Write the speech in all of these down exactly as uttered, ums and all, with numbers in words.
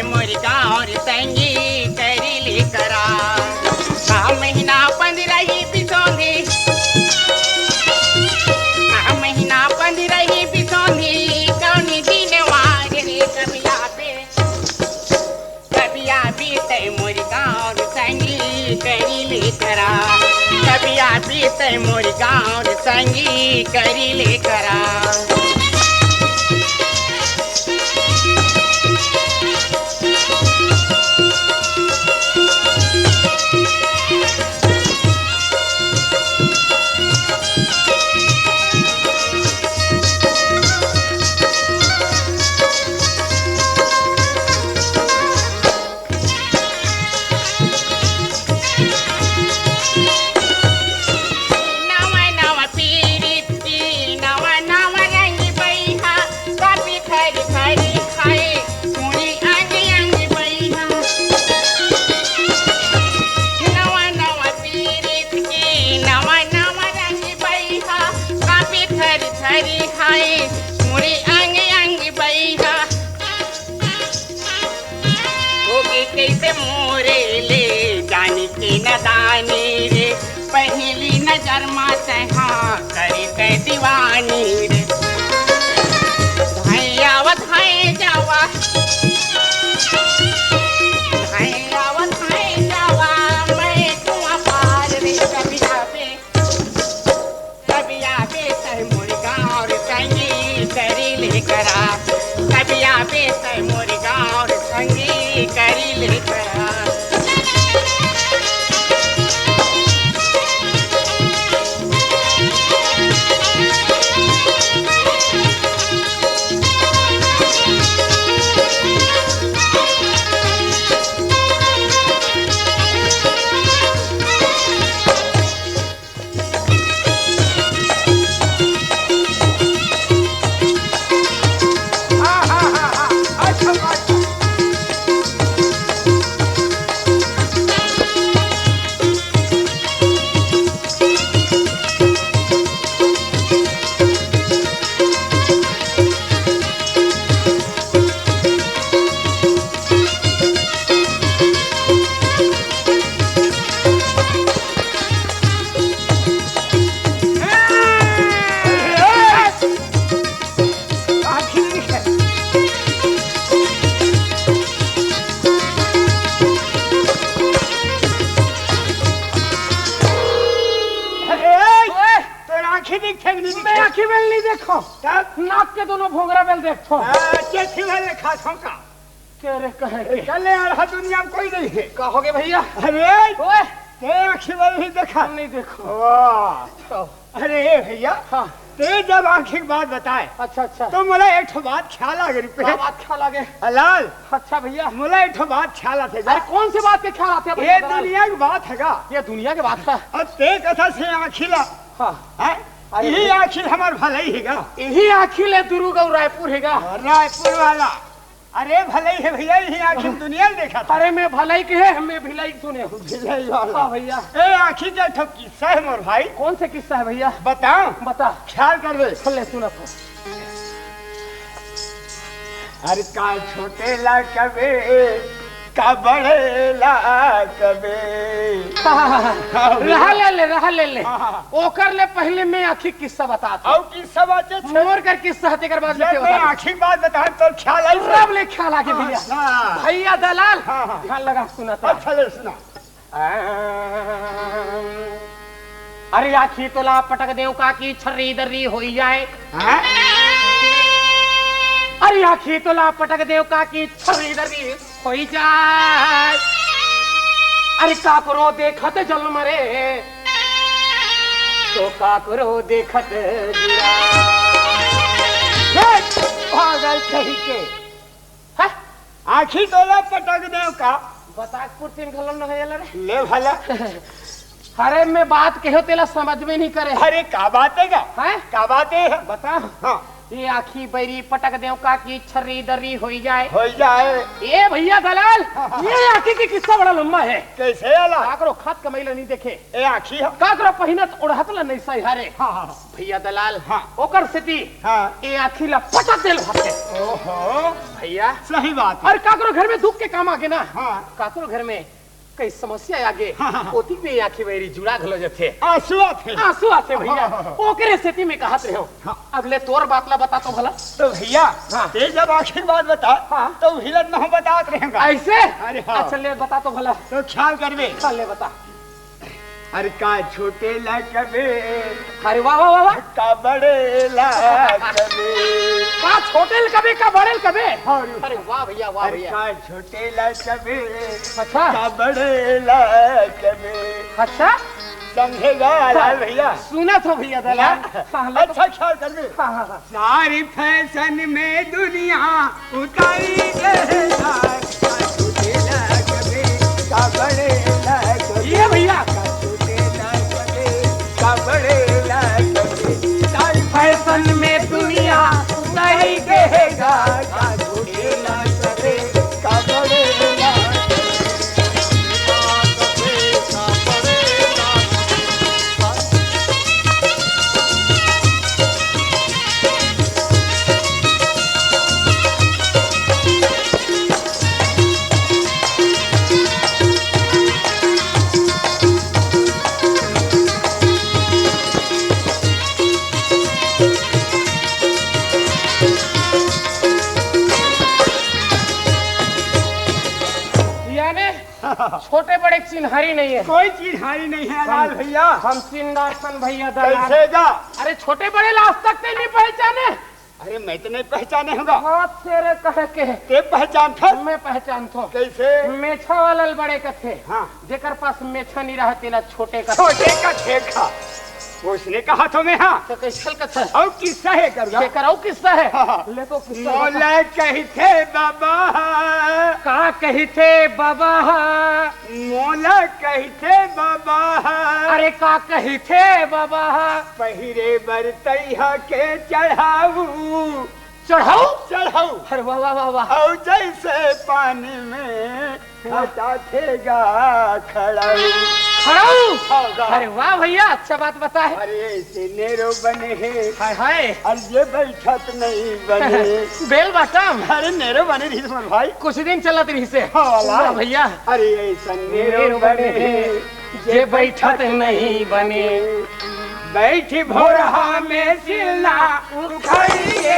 मोर गाँव रे संगी करी ले करार। का महीना पंद्रह ही बिसोंधी, का महीना पंद्रह ही बिसोंधी, कौनी दिन वार रे कबिया बे, कबिया बे तै मोर गाँव रे संगी करी ले करार। कबिया बे तै मोर गाँव रे संगी करी ले करार। नवा नवा पीरित की नवा नवा रंग बइहा, कभी खरी खरी खाए, पूरी अंग अंग बइहा। नवा नवा पीरित की नवा नवा रंग बइहा, कभी खरी खरी खाए, पूरी अंग अंग बइहा। होगे कइसे मोरे ले जानी के नदानी रे, पहिली नजर मा तैहा करी तै दीवानी रे। धाई आवा, धाई जावा, धाई आवा, धाई जावा, मैं कुआं पार रे कभी आवे। कबिया बे तै मोर गाँव रे संगी करी ले करार। कबिया बे तै मोर गाँव रे संगी करी ले करार। अरे, ओए! तोर आँखी दिखथे कि नहीं मैं दिखथे? आँखी बेल नहीं देखो। तब? नाक के दोनों भोंगरा बेल देखो। आ, के ठिला ले खा सौं का? के रे कहे के? चले यार, हर दुनिया में कोई नहीं है। का हो गए भैया? अरे, ओए! ते आँखी बेल नहीं देखा? नहीं देखो। वाह। तो अरे ए भैया, हाँ। ते जब आँखी के बात बताए, अच्छा, अच्छा। तो मोला एक ठो बात ख्याल आ गई रुपये। का बात ख्याल आ गए? लाल, अच्छा भैया। मोला एक ठो बात ख्याल आथे जा। अरे कौन सी बात के ख्याल आथे भैया? ये दुनिया की बात है का? ये दुनिया की बात है। अब ते कथा से आँखी ला। हाँ। हैं? अरे यही भैया। आँखी हमार भलाई है का? यही आँखी ले दुर्ग और रायपुर है का? हाँ, रायपुर वाला। अरे भलाई है भैया, यही आँखी में दुनिया में देखा था। अरे मैं भलाई के है, मैं भिलाई के सुने हूँ। भिलाई वाला। हाँ भैया। ए आँखी के ठो किस्सा है मोर भाई। कौन से किस्सा है भैया? बताओ। बता। ख्याल कर दे। ले सुना था। अरे का छोटे ला कबे, का बड़े ला कबे। हाँ, हाँ, हाँ, हाँ। हाँ, भैया। रहा ले ले, रहा ले ले। हाँ, हाँ। ओकर ले पहले मैं आँखी किस्सा बतात हूँ। अउ किस्सा बाचे छे। मोर कर किस्सा ह, तेकर बाद में जब के मैं बतात हूँ। आँखी के बात बताए तो ख्याल आई सब। ले ख्याल आगे भैया। अच्छा। भैया दलाल, हाँ, हाँ। ध्यान लगा सुना था। अच्छा ले सुना। अरे आँखी तोला पटक देव का की छर्री दर्री होई जाए। हाँ? अरे आँखी तोला पटक देव का की छर्री दर्री होई जाए। अरे काकरो देखत जल मरे, तो काकरो देखत जुरा। हे, पागल कहीं के। हैं? आँखी तोला पटक देव का? बताकपुर तीन घलो न होयल रे। ले भला। अरे मैं बात कहो तेला समझ में नहीं करे। अरे का बात है का? हैं? का बात है? बता। हाँ। ये आँखी बैरी पटक देव का कि छर्री दर्री होई जाए। होई जाए। ए भैया दलाल, ये आँखी के किस्सा बड़ा लंबा हे। कैसे आला? काकरो खात कमाई ला नहीं देखे। ए आँखी हो। काकरो पहिनत ओढ़त ला नहीं सहारे। हाँ, हाँ, हाँ। भैया दलाल, हाँ। ओकर सेती हाँ। ए आँखी ला पटक देल भाते। ओहो। भैया। सही बात हे। अउ काकरो घर में दुख के काम आगे ना। हाँ। काकरो घर में कई समस्या आगे, हाँ, हाँ, हाँ। ओती में आँखी बैरी जुड़ा घलो जथे। आंसू आथे। आंसू आथे भैया। हाँ, हाँ, हाँ। ओकरे सेती में कहत रहेंव। हाँ। अब ले तोर बात ला बता तो भला। तो भैया, हाँ। ते जब आँखी के बात बता, हाँ। तो हिलत नहूँ बतात रहेंव। ऐसे? अरे हाँ। अच्छा ले बता तो भला। तो ख्याल करबे। हाँ, ले बता। अरे का छोटे ला कबे, अरे वाह, वाह, वाह, वाह। का बड़े ला कबे। का छोटे ल कबे, का बड़े ल कबे। हाँ, अरे वाह भैया, वाह अरे भैया। का छोटे ला कबे, अच्छा। का बड़े ला कबे। अच्छा। समझे गा लाल भैया? सुनत हों भैया दलाल। ना? हाँ, हाँ, अच्छा ख्याल करबे। हाँ, हाँ, हाँ। सारी फैशन में दुनिया उतारी के है यार। का छोटे ला कबे, का बड़े ला कबे। ये भैया। का छोटे ला कबे, का बड़े ला कबे। सारी फैशन में दुनिया उतारी के है यार। का छोटे ला कबे, का बड़े ला कबे। याने छोटे बड़े के चिन्हारी नहीं हे। कोई चिन्हारी नहीं हे लाल भैया। हम चिन्हार सन भैया दलाल। कैसे गा? अरे छोटे बड़े ला आज तक ते नहीं पहचाने। अरे मैं तो नहीं पहचाने हूँ गा। हाँ, तेरे कहे के हे। ते पहचानथस? मैं पहचानथों। कैसे? मेछा वाला ल बड़े कथे। हाँ। जेकर पास मेछा नहीं रहे तेला छोटे कथे। छोटे कथे का। ओसने कहत हों मैं, हाँ। तो कैसे कथे? अउ किस्सा हे करुआ। एकर अउ किस्सा हे। हाँ, हाँ। ले तो किस्सा मोला बता। कहिथे बाबा। का कहिथे बाबा? मोला कहिथे बाबा। अरे का कहिथे बाबा? पहिरे बर तइहा के चढ़ाऊ। चढ़ाऊ? चढ़ाऊ। अरे वाह, वाह, वाह, वाह। अउ जैसे पानी में वाह। हटाथे गा खड़ाऊ। खड़ाऊ? हाँ, गा। अरे वाह भैया, अच्छा बात बताए। अरे ऐसे नेरो बने हे। हाय, हाय। अउ ये बैठत नहीं बने। Bell bottom। अरे नेरो बने रहिस मोर भाई। कुछ दिन चलत रहिसे। हाँ, वाह। वाह भैया। अरे ऐसन नेरो नेरो बने बने हे। जे बैठत नहीं बने। बैठी भोरहा में सिलना उखाड़ी के।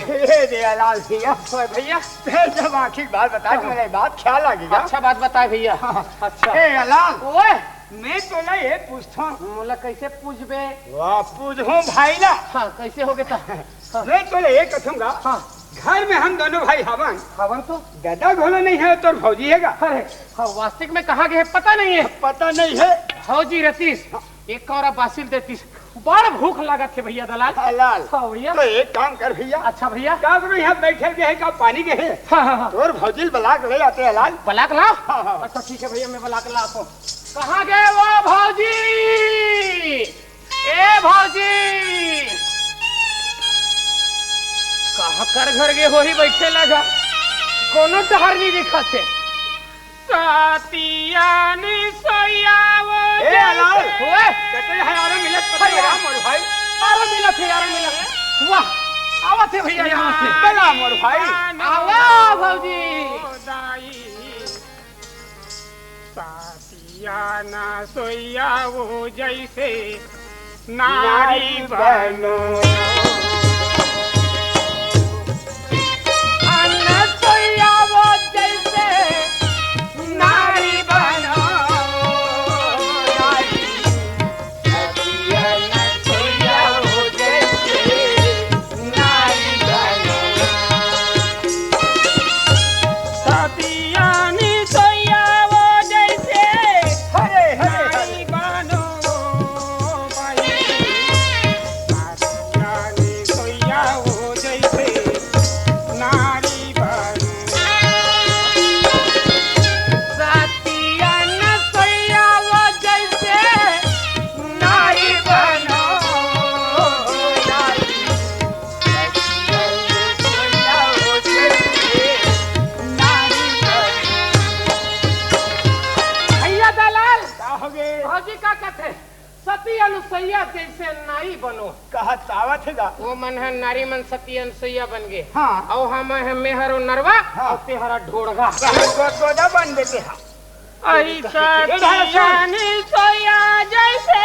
हे दयालाल भैया। ओए भैया। ते जब आँखी के बात बताए, तो मोला ये बात ख्याल आ गे गा। अच्छा बात बताए भैया। हाँ। अच्छा। ए लाल। ओए। मैं तोला ये पूछथों। मोला कैसे पूछबे? वाह, पूछहूँ भाई ला। हाँ, कैसे होगे ता? हाँ। मैं तोला ये कथूँ गा। हाँ। घर में हम दोनों भाई हवन। हवन तो? दादा घलो नहीं हे, तोर भौजी हे गा। अरे, हाँ, वास्तविक में कहाँ गे हे, पता नहीं हे। पता नहीं हे। भौजी रहतीस, हाँ। एक कौरा बासी ल देतीस। बड़ भूख लागत हे भैया दलाल। हाँ, लाल। हाँ, भैया। तो एक काम कर भैया। अच्छा, भैया। का करो, यहाँ बैठे गे हे का पानी गे हे? हाँ, हाँ, हाँ। तोर भौजी ल बला के ले आते हैं, लाल। बला के लाव? हाँ, हाँ। अच्छा, ठीक हे भैया, मैं बला के लात हों। कहाँ गे वो भौजी? ए भौजी! कहाँ कर घर गे होही बइठे ला गा? कोनो डहर नइ दिखत हे। साथिया नी सोइया वो ए, जइसे अलाल। ओए! कते हे यार मिलत, कते हे यार मोर भाई। अरे मिलत हे यार, मिलत हे। वाह! आवत हे भैया, आवत हे। बला मोर भाई। आवा भौजी। दाई। साथिया ना सोइया वो जइसे नारी बनो। अन सोइया वो जइसे नारी बनो। नारी, साथिया ना सोइया वो जइसे नारी बनो। नारी बनो। कहत आवत हे गा। वो मन ह नारी मन सती अनसुईया बन गे। हाँ। अउ हम ह मेहर ओ नरवा, हाँ। अउ तेहरा ढोड़गा। कहीं गोदगोदा बन देते हा। अई सती अनसुईया जैसे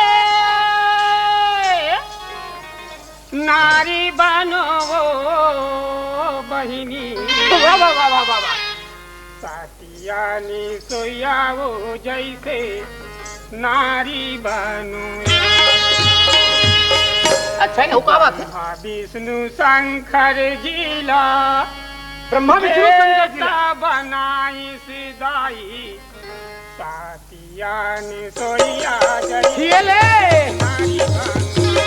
नारी बनो वो बहिनी। वाह, वाह, वाह, वाह, वाह, वाह। सती अनसुईया वो जैसे नारी बनो। अच्छा, ये का बात है? ब्रह्मा विष्णु शंकर जी ला ब्रह्मा विष्णु शंकर जी ला। बेटा बनाई सिदाई। सती अनसुईया जैसे ये ले। नारी बनो।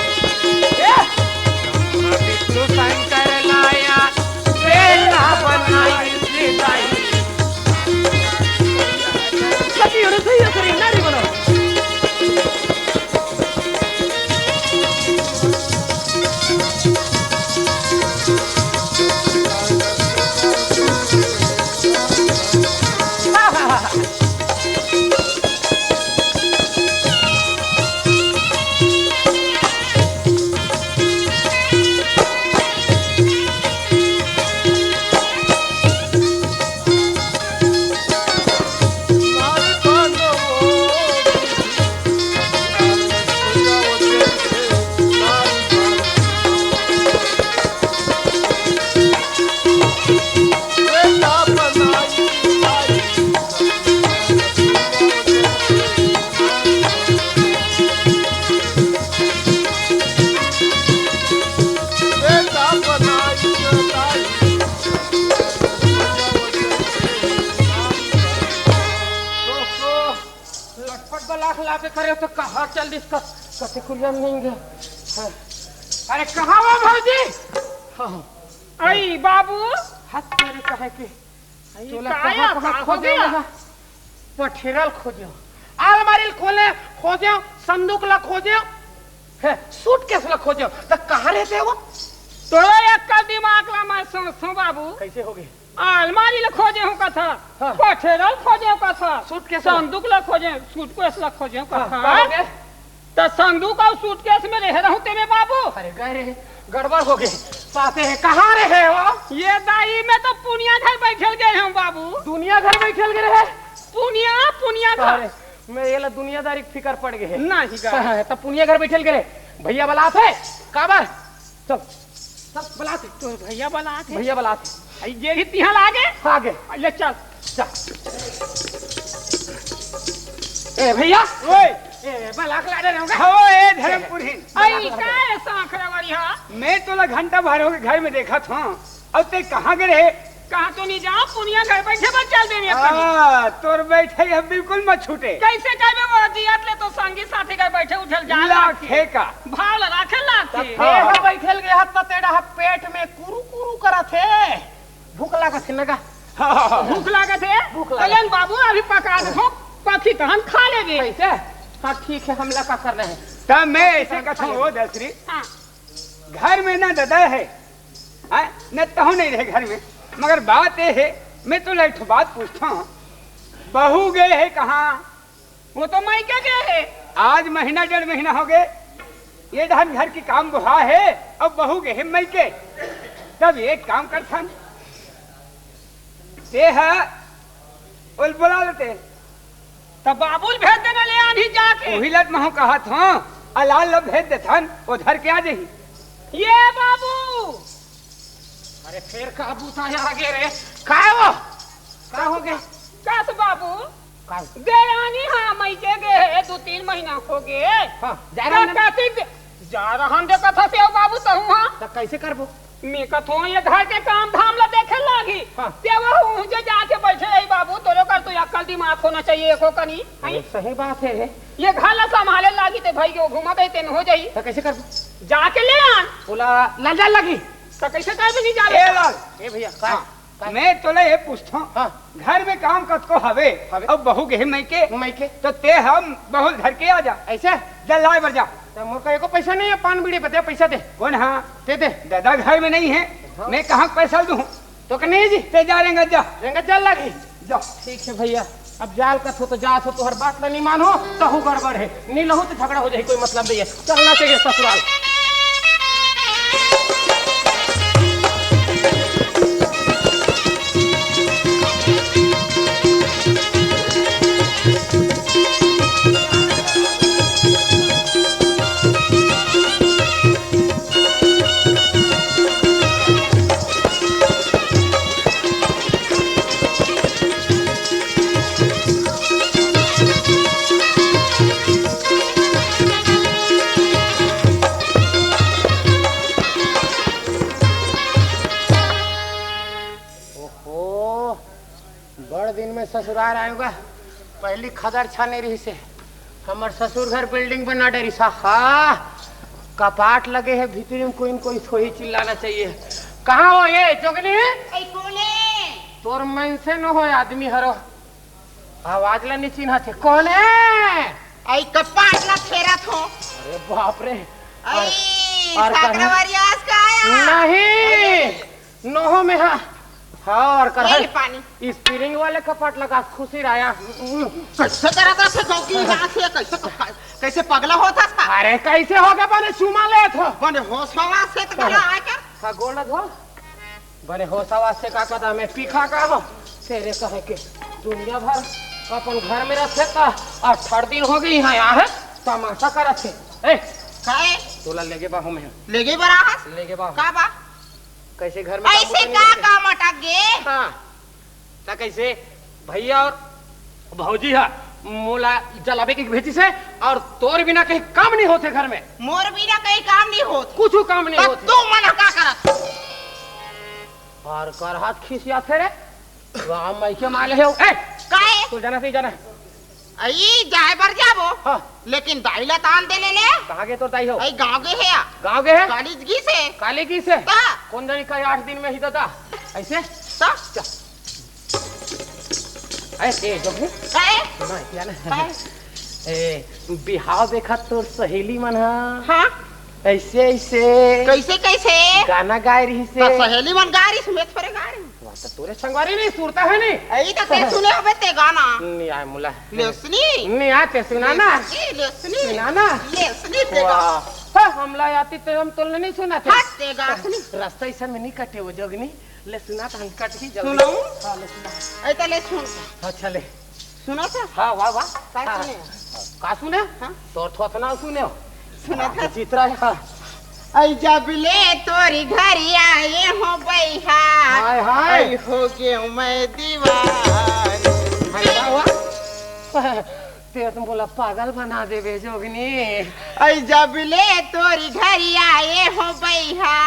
ये। ब्रह्मा विष्णु शंकर लाया, बेटा बनाई सिदाई। सती अनसुईया जैसे नारी बनो। लटपट बलाक लाबे करे तो कहाँ चल दिस क-, कते कुरिया में नहीं गया। हाँ। अरे कहाँ हो भौजी? हाँ, हाँ। आई बाबू। हाथ तेरे कहे के। आई तोला काया, कहाँ, कहाँ का हो खोजे गया? लगा? पठेरल खोजे, अलमारी ल खोले खोजे, संदूक ला खोजे, है, सूटकेस ला खोजे, त कहाँ रहते वो? तोरो अक्कल दिमाग ला मैं सोचथों बाबू। कैसे हो गए? अलमारी ल खोजे हूँ कथा, हाँ। पठेरल खोजे हूँ कथा, सूटकेस ला। संदूक ल खोजे, सूटकेस ल खोजे हूँ हाँ, कथा। का हो गया? त संदूक अउ सूटकेस में रहे रहूं तेमे बाबू। अरे गए रे, गड़बड़ हो गए। पाते हैं, कहाँ रहे हो? ये दाई में तो पुनिया घर बैठल गए हूँ बाबू। दुनिया घर बैठल गए रहे? पुनिया, पुनिया घर। अरे, मैं ये ला दुनियादारी के फिकर पड़ गए है। नहीं गए। हाँ, हाँ, तब पुनिया घर बैठल गए रहे। भैया बलात हे, काबर? चल, चल, बलात हे। तो भैया बलात हे। भैया बलात हे। आई गेरी तिहाँ लागे? आगे। ले चल। चल। ए भैया। ओए। ए, बलाक ला डरे होगा। हो, ए धर्मपुरहीन। आई का है सांखरा वाली हा? मैं तोला घंटा भर होगे घर में देखत हूँ। अब ते कहाँ गए रहे? कहाँ तो नहीं जाओ, पुनिया घर बैठे बस चल देने अपन। हाँ, तोर बैठे अब बिल्कुल मत छूटे। कैसे कहबे वो जियत ले तो संगी साथी घर बैठे उठल जा लाग लाग के। का? भाव लगा के लाग के। तब हाँ, हाँ। बैठल गया त तेरा पेट में कुरु कुरु करत हे। भूख लागत हे नगा। हाँ, हाँ, हाँ। भूख लागत हे? भूख लागत। कल्याण बाबू अभी पका दे, पकी तहन खा लेबे। कैसे? हाँ, ठीक है, हमला का करना है? तब मैं ऐसे कथूं हो दसरी। हाँ। घर में ना दादा है, हाँ? ना तहु नहीं रहे घर में। मगर बात ये है, मैं तो एक ठो बात पूछता हूँ, बहू गए है कहाँ? वो तो मइके गे हे। आज महीना डेढ़ महीना हो गए, ये डहन घर की काम बुहा हे, अब बहू गे हे मइके। तब एक काम करथन, ते ह ओल बुला लेते। तब बाबू ल भेज देना, ले आनही जाके। वही लत महू कहत हूँ, अलाल ल भेज देथन, वो धर के आ जाही। ये बाबू, अरे फेर का बूता आगे रे? का हे वो? का हो गया? कस बाबू? का? देरानी हा मइके गे हे, दू तीन महीना हो गे। हाँ, जा रहन दे। कतिक दे-, जा रहन दे कथा से बाबू तहूँ हा। त कैसे करबो? मैं कथों ये घर के काम धाम ला देखे लागी। हाँ। ते वो हूँ जे जाके बैठे रही बाबू, तोरो कर तो अक्कल दिमाग होना चाहिए एको कनी, हैं? अरे सही बात है। ये घर ला संभाले लागी ते भाई के घूमा गई तेन हो जाई। त कैसे करबो? जाके ले आन। ओला लाल जाल लागी। त कैसे करबे नहीं जावे? ए लाल। ए भैया, का? हाँ। का? मैं तोला ये पूछथों, हाँ। घर में काम कतको हवे, हवे। अब बहू गे हे मइके, मइके। तो ते हम बहू ल धर के आ जा। ऐसे? जा लाए बर जा। तो मोर का एको पैसा नहीं है, पान बीड़ी बदे पैसा दे। कौन हाँ? दे दे। दादा घर में नहीं है, हाँ। मैं कहाँ पैसा दूँ? तो का नहीं जी? ते जा रेंगा जा। रेंगा चल लागी। जा। ठीक है भैया। अब जाल कथो तो जात हो, तोहर बात ला नहीं मानो, तहू गड़बड़ है, नहीं लहू तो झगड़ा हो जाही, कोई मतलब नहीं है, चलना चाहिए ससुराल। ओहो, बड़ दिन में ससुराल आयो गा। पहली खदर छाने रहिसे। हमर ससुर घर बिल्डिंग बना डरिस। हा, कपाट लगे हे भीतरी में, कोई न कोई सोही चिल्लाना चाहिए। कहाँ हो ये जोगनी? ऐ कोने? तोर मनसे न हो, आदमी हरो। आवाज ला नहीं चिन्हा थे। कौन है? ऐ कपाट ला फेरत हो। अरे बाप रे। ऐ और, और कहाँ? साकरवारी आज का आया? नहीं। नोहो में हा। हाँ, और कर ले पानी। स्प्रिंग वाले कपाट लगा खुशी राया। कैसे करत रथे चौकी यहाँ से? कैसे, कैसे पगला होत हस? अरे, कैसे हो गया? बने चुमा लेत हो। बने होश हवास से तो गला आके। हाँ, गोड़ धो। बने होश हवास से का कहता, मैं पीखा का हो? तेरे कहे के दुनिया भर अपन घर में रखे था, अठारह दिन हो गई यहाँ, यहाँ है, तमाशा करत है। ए, काहे? तोला लेगे बाहू में। लेगे बरा हस? लेगे बाहू। का बा? कैसे घर में काम ऐसे उठा नहीं का करते? काम अटक गे? हाँ। त कैसे भैया और भौजी हा मोला जलावे के भेजिस हे, और तोर बिना कहीं काम नहीं होथे घर में। मोर बिना कहीं काम नहीं होत। कुछ काम नहीं त होथे। तू मन का करत? और कर हाथ खिसियाथे रे। राम माई के माले हे। ए, काहे? तू जाना सही जाना। अई जाए बर जाबो। हाँ। लेकिन दाई ला तान दे ले ले। कहाँ गे तोर दाई हो? अई गाँव गे हे या। गाँव गे हे? कॉलेज गिस हे। काली गिस हे? ता। कौन जानी का आठ दिन में ही दादा। ऐसे? ता। चल। ऐसे, जो भी। काहे? ना, क्या ना? काहे? ए, बिहाव देखत तोर सहेली मन हा। हाँ। ऐसे, ऐसे। कैसे, कैसे? गाना गाए रहिस हे। ता सहेली मन गाए रहिस, मैं थोड़े गाए रहिस। वाह, त तोरे संगवारी नहीं, सुरता है नहीं। अई त ते सुने होबे ते गाना। नहीं आए मुला। ले सुनी। नहीं आए ते सुना ना। ले सुनी, ले सुनी। सुना ना। ले सुनी ते वाह। गाना। हाँ, हमला आती ते हम तोल नहीं सुना थे। हट ते गा सुनी। रास्ता ऐसा में नहीं कटे वो जोगनी। ले सुना त हम कट ही जल्दी। सुनाऊं? हाँ, ले सुना। अई त ले सुन। अच्छा ले। सुना था? हाँ, वाह, वाह। का हाँ। सुने? का सुने? हाँ। तोर थोथना सुने हो। सुना था। चित्रा है, हाँ। अई जब ले तोरी घरी आए हो बैहा, हाय, हाय। अई हो गे मैं दीवानी। हाय, वाह, वाह। ते तो मोला पागल बना देबे जोगनी। अई जब ले तोरी घरी आए हो बैहा,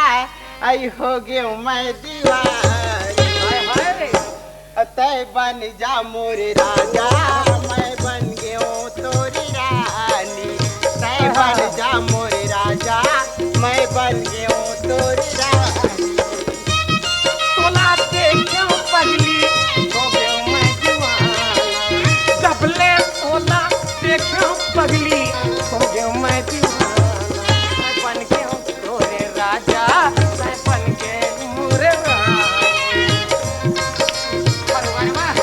अई हो गे मैं दीवानी। हाय, हाय। तै बन जा मोरे राजा, मैं बन गेंव तोरी रानी। तै बन जा मोरे राजा, मैं बन गेंव तोरी रानी। तोला देखेंव पगली, हो गेंव मैं दीवाना। जब ले तोला देखेंव पगली, हो गेंव मैं दीवाना। मैं बन गेंव तोरे राजा, मैं बन गेंव मोरे रानी। अरे वाह, वाह।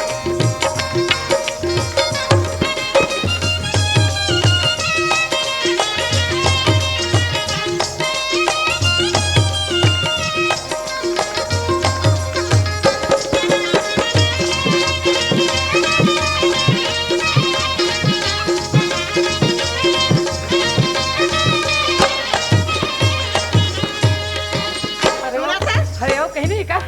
अरे, सुना था? अरे, वो कहीं नहीं का?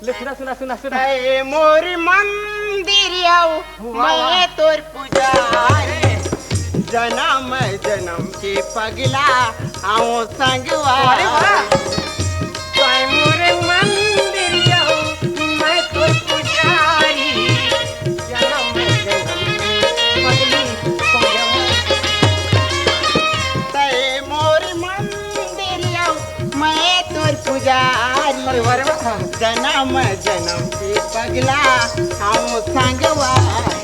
ले, सुना, सुना, सुना, सुना। ए मोर मंदिर आओ, वाह, वाह। मैं तोर पुजारी, जन्म जन्म के पगला आओ संगवारी। अरे वाह। तै मोर मंदिर आओ, मैं तोर पुजारी, जन्म जन्म के पगली संगवारी। तै मोर मंदिर आओ, मैं तोर पुजारी। अरे वाह रे वाह। जन्म जन्म के पगला आओ संगवारी।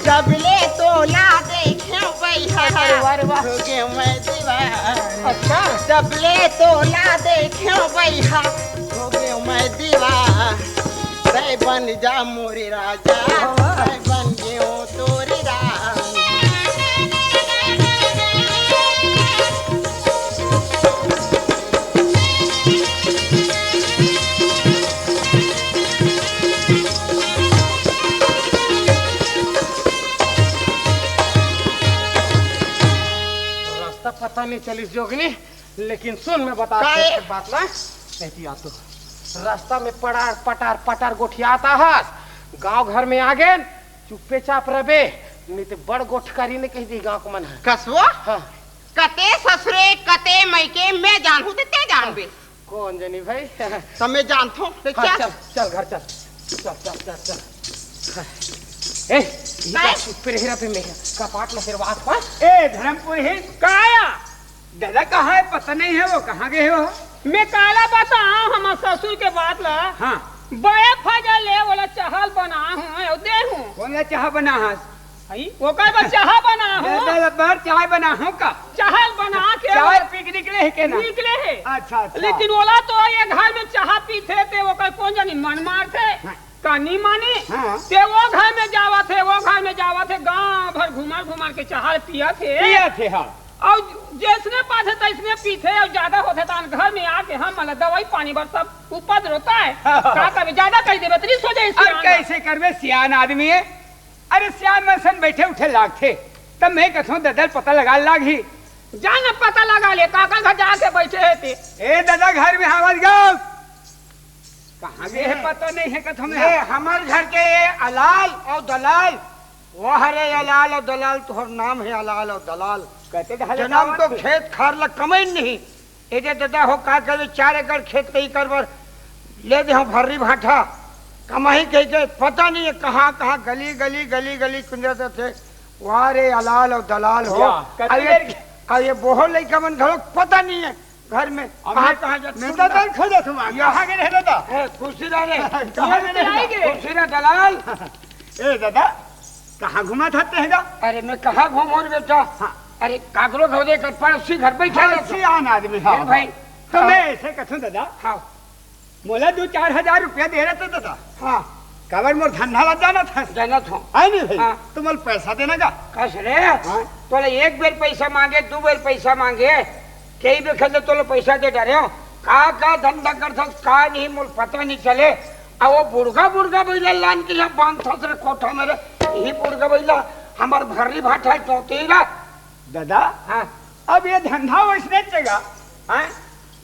जब ले तोला देखेंव बैहा, अरे वाह रे वाह। हो गेंव मैं दीवाना। अच्छा। जब ले तोला देखेंव बैहा, हो गेंव मैं दीवाना। तै बन जा मोरे राजा, वाह, वाह। तै बन गेंव चलिस जोगनी, लेकिन सुन, मैं बता का ए? एक बात ना, नहीं आ तो रास्ता में पटार पटार पटार गोठियात आहस, गांव घर में आगे चुप्पे चाप रबे, नहीं तो बड़ गोठकारी ने कह दी गांव को मन है। कसवा? हाँ। कते ससुरे, कते मइके, मैं जानहूं ते ते जानबे। कौन जानी भाई? त मैं जानथों, ते हाँ, चल। चल, चल घर चल। चल, चल, चल, चल। ए, ये काय? का चुप्पे रह रहा पे मैं कपाट में फिर बात पास। ए, धर्मपुरहीन, काया? दादा कहाँ है? पता नहीं है वो, कहाँ गए हो? मैं काला बताऊं हमर ससुर के बात ला। हाँ। बड़े फजल ले, ओला चाहल बनाहूं, अउ देहूं। कौन ला चाह बनाहस? हई, ओकर बर चाह बनाहूं। दादा ला बर चाय बनाहूं का? चाहल बना के चाय ओला पी के निकले है के ना? निकले है। अच्छा, अच्छा। लेकिन ओला तो ये घर में चाह पीथे, ते ओकर कौन जानी मन मारथे। हाँ। का नी माने? हाँ। ते वो घर में जावत हे, वो घर में जावत हे, गांव भर घुमर घुमर के चाहल पियत हे। पियत हे, हाँ। अउ जैसने पाथे तैसने पीथे, अउ ज्यादा होथे त घर में आके हमला दवाई पानी बर सब उपद्रव होथे। का करबे, ज्यादा कहि देबे त रिस हो जाए अब सियान। कैसे करबे, सियान आदमी है। अरे सियान मन सन बैठे उठे लागथे, तब मैं कथों ददा ल पता लगा लागही। जा न पता लगा ले, काकर घर जाके बैठे हे ते। ए ददा, घर में आवाज गाओ। कहाँ गए हे, पता नहीं है कथों में। ये हमर घर के ये अलाल अउ दलाल, वाह रे अलाल अउ दलाल, तोहर नाम है अलाल अउ दलाल। कहते ढाले जन्म का तो बात है। खेत खार ला कमई नहीं। एदे ददा हो का करे, चार एकड़ खेत कई कर बर ले दे हो भर्री भाठा। कमाही कही के पता नहीं है कहाँ कहाँ गली गली गली गली कुंदरत थे। वाह रे अलाल अउ दलाल हो। या, कति अब ये, देर के अब ये बोहो लइका मन घलो पता नहीं है घर में अब कहाँ मैं, कहाँ जात मैं सुन ददा ना। खोजत हूँ, या। कहाँ गए रहे ददा? ए, खुशी रह रे। कहाँ गए रहे ददा? खुशी रह दलाल। ए ददा, कहाँ घुमा था तेहगा? अरे मैं कहाँ घूमूं रे बेटा? हाँ। अरे काकरो घर देख, पड़ोसी घर बैठा हाँ, रहता। सियान आदमी, हाँ, ए भाई। तो हाँ। मैं ऐसे कथूं दादा, हाँ। मोला दो चार हजार रुपया दे रहे थे दादा। हाँ। काबर मोर धंधा ला जाना था। जाना था। है नहीं भाई? हाँ। तो मोला पैसा देना का? कस रे? हाँ। तोला एक बेर पैसा मांगे, दो बेर पैसा मांगे, कई बेर खेले तोला पैसा दे डारे हो। का, का धंधा करथस, का नहीं, मोला पता नहीं चले। आ वो बुढ़गा, बुढ़गा बइला लान के यहाँ बांधथस रे कोठा में रे। यही बुढ़गा बइला हमर भर्री भाठा है, चौथी रा। दादा, हाँ। अब ये धंधा वैसने चलेगा, हाँ?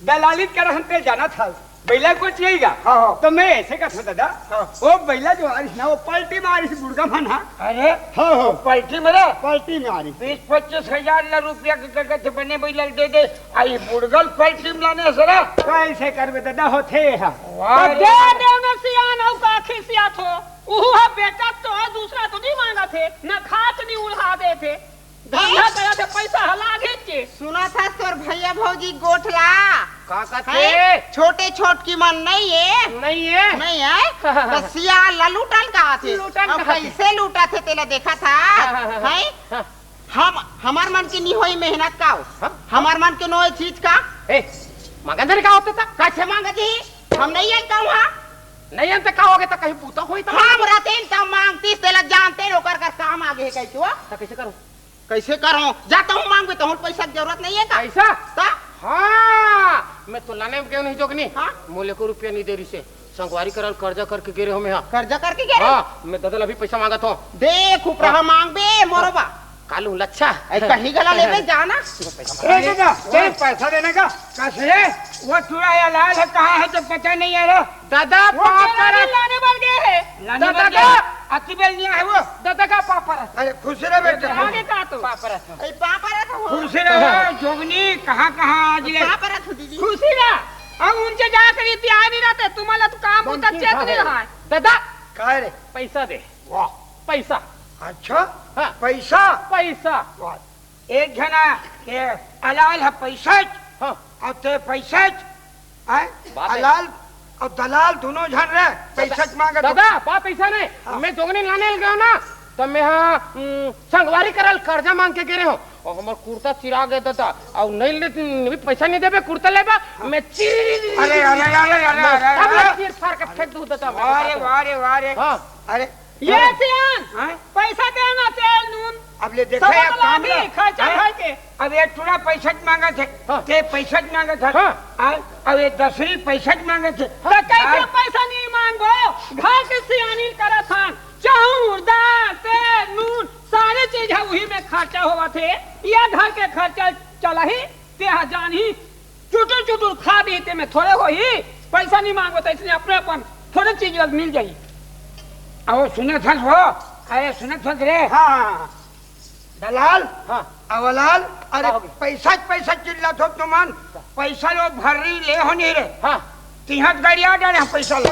दलाली करहन ते जाना था, बइला को चाहिएगा। हाँ, हाँ। तो मैं ऐसे कथूं दादा, हाँ। वो बइला जो आरिस ना, वो पलटी मारिस बुढ़गा मन, हाँ। अरे, हाँ, हाँ। पलटी में रे? पलटी मारिस। बीस पच्चीस हजार ला रुपया के कहे थे बने बइला दे दे, आई बुढ़गा ल पलटी में लाने सरा। कैसे करबे दादा, होथे हा। वाह तो रे दे वाह। दे न सियान, अउ का खिसियाथो। उहू हा बेटा तो दूसरा तो नहीं मांगथे, न खात नहीं उल्हा देथे। धंधा करत हे, पैसा हला घेंच के। सुनत हस तोर भैया भौजी गोठ ला? का कथे? हैं? छोटे छोटकी मन नहीं है? नहीं है? नहीं है? तो सियान ला लूटन कहाथे। लूटन अब कहाथे। कैसे लूटथे तेला देखा था? हाँ, हाँ, हाँ, हाँ। हैं? हाँ। हम, हमर मन के नहीं होई मेहनत का हो? हाँ? हमर मन के नोए चीज का? ए, मांगन धरे का होता था? कैसे मांगत ही? हम नहीं आन कहूँ हाँ? नहीं आन तो का होगे तो कहीं बूता होई तो? हम रहते हैं तब मांगतीस, तेला जानते हैं ओकर का काम आगे है कैसे हुआ? तो कैसे करूँ? कैसे करो? जाता हूँ मांगबे, तोहर पैसा के जरूरत नहीं है का? पैसा? ता? हाँ, मैं तो लाने में गयो नहीं जोगनी। हाँ? मोले को रुपया नहीं दे रही से। संगवारी करल कर्जा करके गे रहे हो मैं, हाँ। कर्जा करके गे रहे? हाँ, मैं ददा ल अभी पैसा मांगत हूँ। देख, उपरा हाँ। मांगबे, मोरो बा। कालू लच्छा। ए, कहीं गला लेबे जाना। ए, दादा, ए, पैसा देने का? कैसे? वो टूरा या लाल है, कहाँ है, तो पता नहीं आ रहा। दादा, वो पाँव केला परत। लाने बर गए है। लाने दादा बर गए का? है। अति बेल नहीं है वो। दादा का पाँव परत। अरे, खुश रह बेटा। आगे का तो? पाँव परत। ए, पाँव परत हो। खुश रह, जोगनी, कहाँ, कहाँ आज ले? पाँव परत हो, दीदी। खुशी रह। अब उनके जाकर ये प्यार नहीं रहते, तुम्हाला तो काम होता बंकी चेत खा नहीं गए। रहा है। दादा, काय रे? पैसा दे। वाह। पैसा। अच्छा? हाँ। पैसा? पैसा। वाह। एक जना के अलाल है पैसा च, हाँ। अउ ते पैसा च, हैं? बात है। अलाल अउ दलाल दोनों झन रहे, पैसा च मांगे तो। दादा, बात ऐसा नहीं। हाँ। मैं जोगनी लाने ल गयो ना, तो मैं हाँ, उम, संगवारी करल कर्जा मांग के गे रहे हो। अउ हमर कुर्ता चिरा गए दादा, अउ नहीं ले, भी पैसा नहीं देबे, कुर्ता लेबा, हाँ। मैं चिर अरे, अरे, अरे, अरे, मैं अरे, सब अरे। ला चीर फाड़ के फेंक दूँ दादा, मैं वाह रे, बता दूँ। वाह रे, वाह रे। हाँ। अरे, ये हाँ। सियान, हाँ? पैसा देना तेल नून। अब ले देखा सब यार, काम लागी, ला। खर्चा हाँ? खाए के। अब ये टूरा पैसा च मांगथे, हाँ। ते पैसा च मांगथे। हाँ। हाँ? अब ये दसरी पैसा च मांगथे। तो कैसे हाँ। पैसा नहीं मांगो? घर के सियानी करत हन। चाउर, दाल, तेल, नून, सारे चीज है, वही में खर्चा होवत हे। ये घर के खर्चा चला ही। ये हा जानही, चुटुर चुटुर खा दे, ते में थोड़े होही। पैसा नहीं मांगो तो इसने अपने अपन थोड़े चीज मिल जाही। अहो सुनत हस हो, अरे सुनत हस रे। हाँ। दलाल, हाँ। अवलाल, अरे का होगे? पैसा पैसा चिल्लात हो तुमन, पैसा लो भर्री ले हो नहीं रे। हाँ। तिहां गड़िया डाले हम पैसा लो।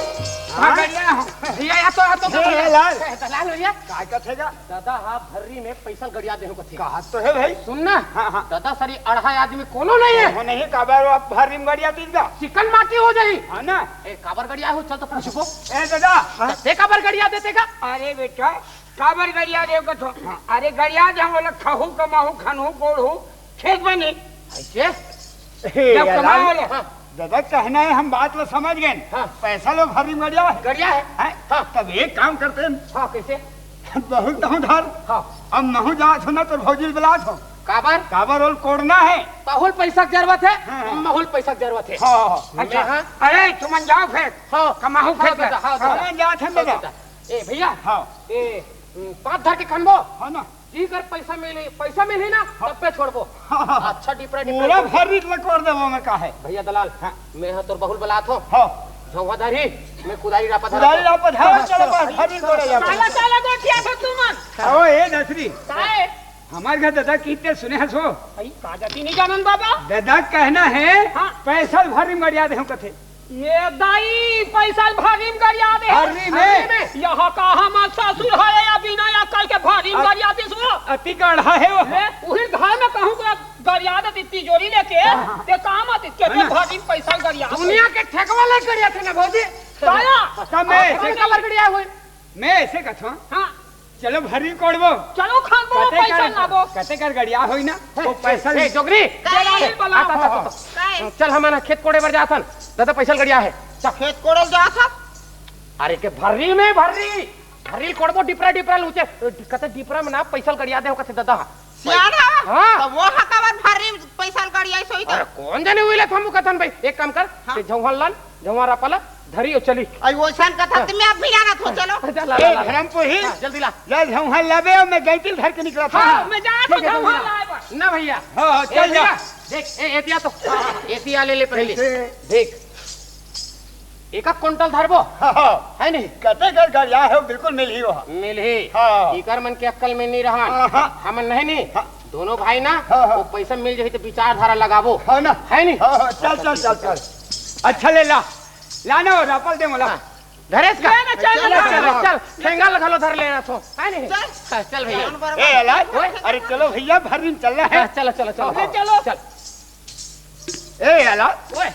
हाँ, हाँ? गड़िया हो। भैया, या तो, या तो ए, दलाल। ए, दलाल भैया। काय कथे गा? दादा हा भर्री में पैसा गड़िया देहूं कथे। कहा तो है भाई। सुन ना, हाँ, हाँ। दादा सरी अढ़ाई आदमी कोनो नहीं है। वो नहीं, काबर वो भर्री में गड़िया दीन गा। चिकन माटी हो जाही। हाँ ना। ए, काबर गड़िया हो, चल तो पूछबो। ए दादा। हाँ। ते काबर गड़िया देते का? अरे बेटा, काबर गड़िया देव कथो? हाँ। अरे गड़िया दे, हम बोला खहू कमाहू, खनहू कोड़हू, खेत बनी। ऐसे? ए, जब यार, कमाओ ले। हाँ। दादा कहना है, हम बात ला समझ गए। हाँ। पैसा लो भर्री में गड़िया है। गड़िया है। हैं? हाँ। तब एक काम करते हैं। हाँ, कैसे? बहुत तो उधार। हाँ। अब महू जात हो ना तो भौजी ल बलात हो। काबर? काबर ओल कोड़ना है। पहुल पैसा के जरूरत है, हाँ, हाँ। महूल पैसा के जरूरत है। हाँ, हाँ। मैं अच्छा। हाँ। अरे तुमन जाओ फिर। हाँ। कमाहू हाँ, खेत में। दादा, हाँ, दादा। हाँ, जात है हाँ, दादा। दादा। ए भैया। हाँ। ए, हम्म, पाँच धर के खनबो। हाँ ना। जी कर पैसा मिली, पैसा मिली ना, हाँ। तब पे छोड़बो। हाँ, हाँ, हाँ। अच्छा, डिपरा, डिपरा पूरा कर दे। भर्री ल कोड़ देबो मैं काहे। भैया दलाल, हाँ। मैं हा तोर बहुल बलात हो। हाँ। झौहा धरही, मैं कुदारी रापा धरा कुदारी तो। रापा धरा, हाँ, चलो, चलो। बस, भर्री ल कोड़े जाबो। काला, काला गोठिया था तुमन। ओ, ए दसरी। काहे? हमार घर दादा कितने सुने हस हो? भाई, का जाती नहीं जानन बाबा? दादा कहना है, हाँ। पैसा ल भर्री में गड़िया देहूं कथे। ये दाई, पैसा भर्री में गरिया दे। भर्री में? भर्री में। यहाँ का हमर ससुर है या बिना अकल के भर्री में अ-, गरिया दिस वो? अति गढ़ा है वो। ले, उही घर में कहूँ का गरिया दे तिजोरी लेके, हाँ, हाँ। ते काम आती के है ना? भर्री में पैसा गरिया दे। दुनिया के ठेकवा ले गरिया थे ना भौजी। काया? तब मैं हाँ, ऐसे ठेकवा ले गरिया हुई। मैं ऐसे कथों। हाँ। चलो भर्री कोड़बो। चलो खनबो, कते पैसा कर, लाबो। कते कर गड़िया होई ना, हे, वो पैसा हे, जोगरी। दलाल बलाओ। आता, आता, आता। काय? चल, हमन खेत कोड़े बर जाथन। दादा, पैसा गड़िया है। चल। खेत कोड़े जाथन? अरे के भर्री में भर्री। भर्री कोड़बो, डिपरा, डिपरा लूचे। कते डिपरा में ना पैसा गड़िया दे हो कते दादा। सियान हा? हाँ। तो वो हा काबर भर्री पैसा गड़िया सोई तो? अरे कौन जाने उइले थमू कथन भाई। एक काम कर, हाँ। ते झौहन लान, झौहन रापा ला, धरी अउ चली। अई वइसन कथा हाँ। त मैं अब भी जाना थो, चलो। जा, ला, ला, ए, ला, ला। धर्मपुरी। हाँ, जल्दी ला। ले, झौहन लाबे, मैं गैंटिल धर के निकला था। हाँ, मैं जाना ठीक थो, है, झौहन जल्दी ला। लाए बर। ना भैया। हाँ, हाँ, ए, चल जा। भैया, देख, ए, एतिया तो। एतिया ले ले पहले। कैसे? देख। एक एक कुंटल धरबो। हाँ, हाँ। है नहीं? कते कर गरिया है, बिल्कुल मिलही वो। मिलही। हाँ। इकर मन के अक्कल में नहीं रहन। हाँ, हाँ। हमन नहीं, नहीं। हाँ। दोनों भाई ना, हाँ, हाँ। वो पैसा मिल जाही तो विचारधारा लगाबो। हाँ ना। है नहीं? हाँ, हाँ, चल, चल, चल, चल। अच्छा ले ला। लाना हो, रापल दे मोला। हाँ। धरेस का? ले ना, चल, चल, चल, चल, चल। चल। ठेंगा ल घलो धर लेना थो, है नहीं? चल। हाँ, चल भैया। जान बराबर। ए, अलाय, ओए। अरे चलो भैया, भर्री में चलना है। हाँ, चलो, चलो, चलो। हाँ, चलो। चल। ए, अलाय। ओए।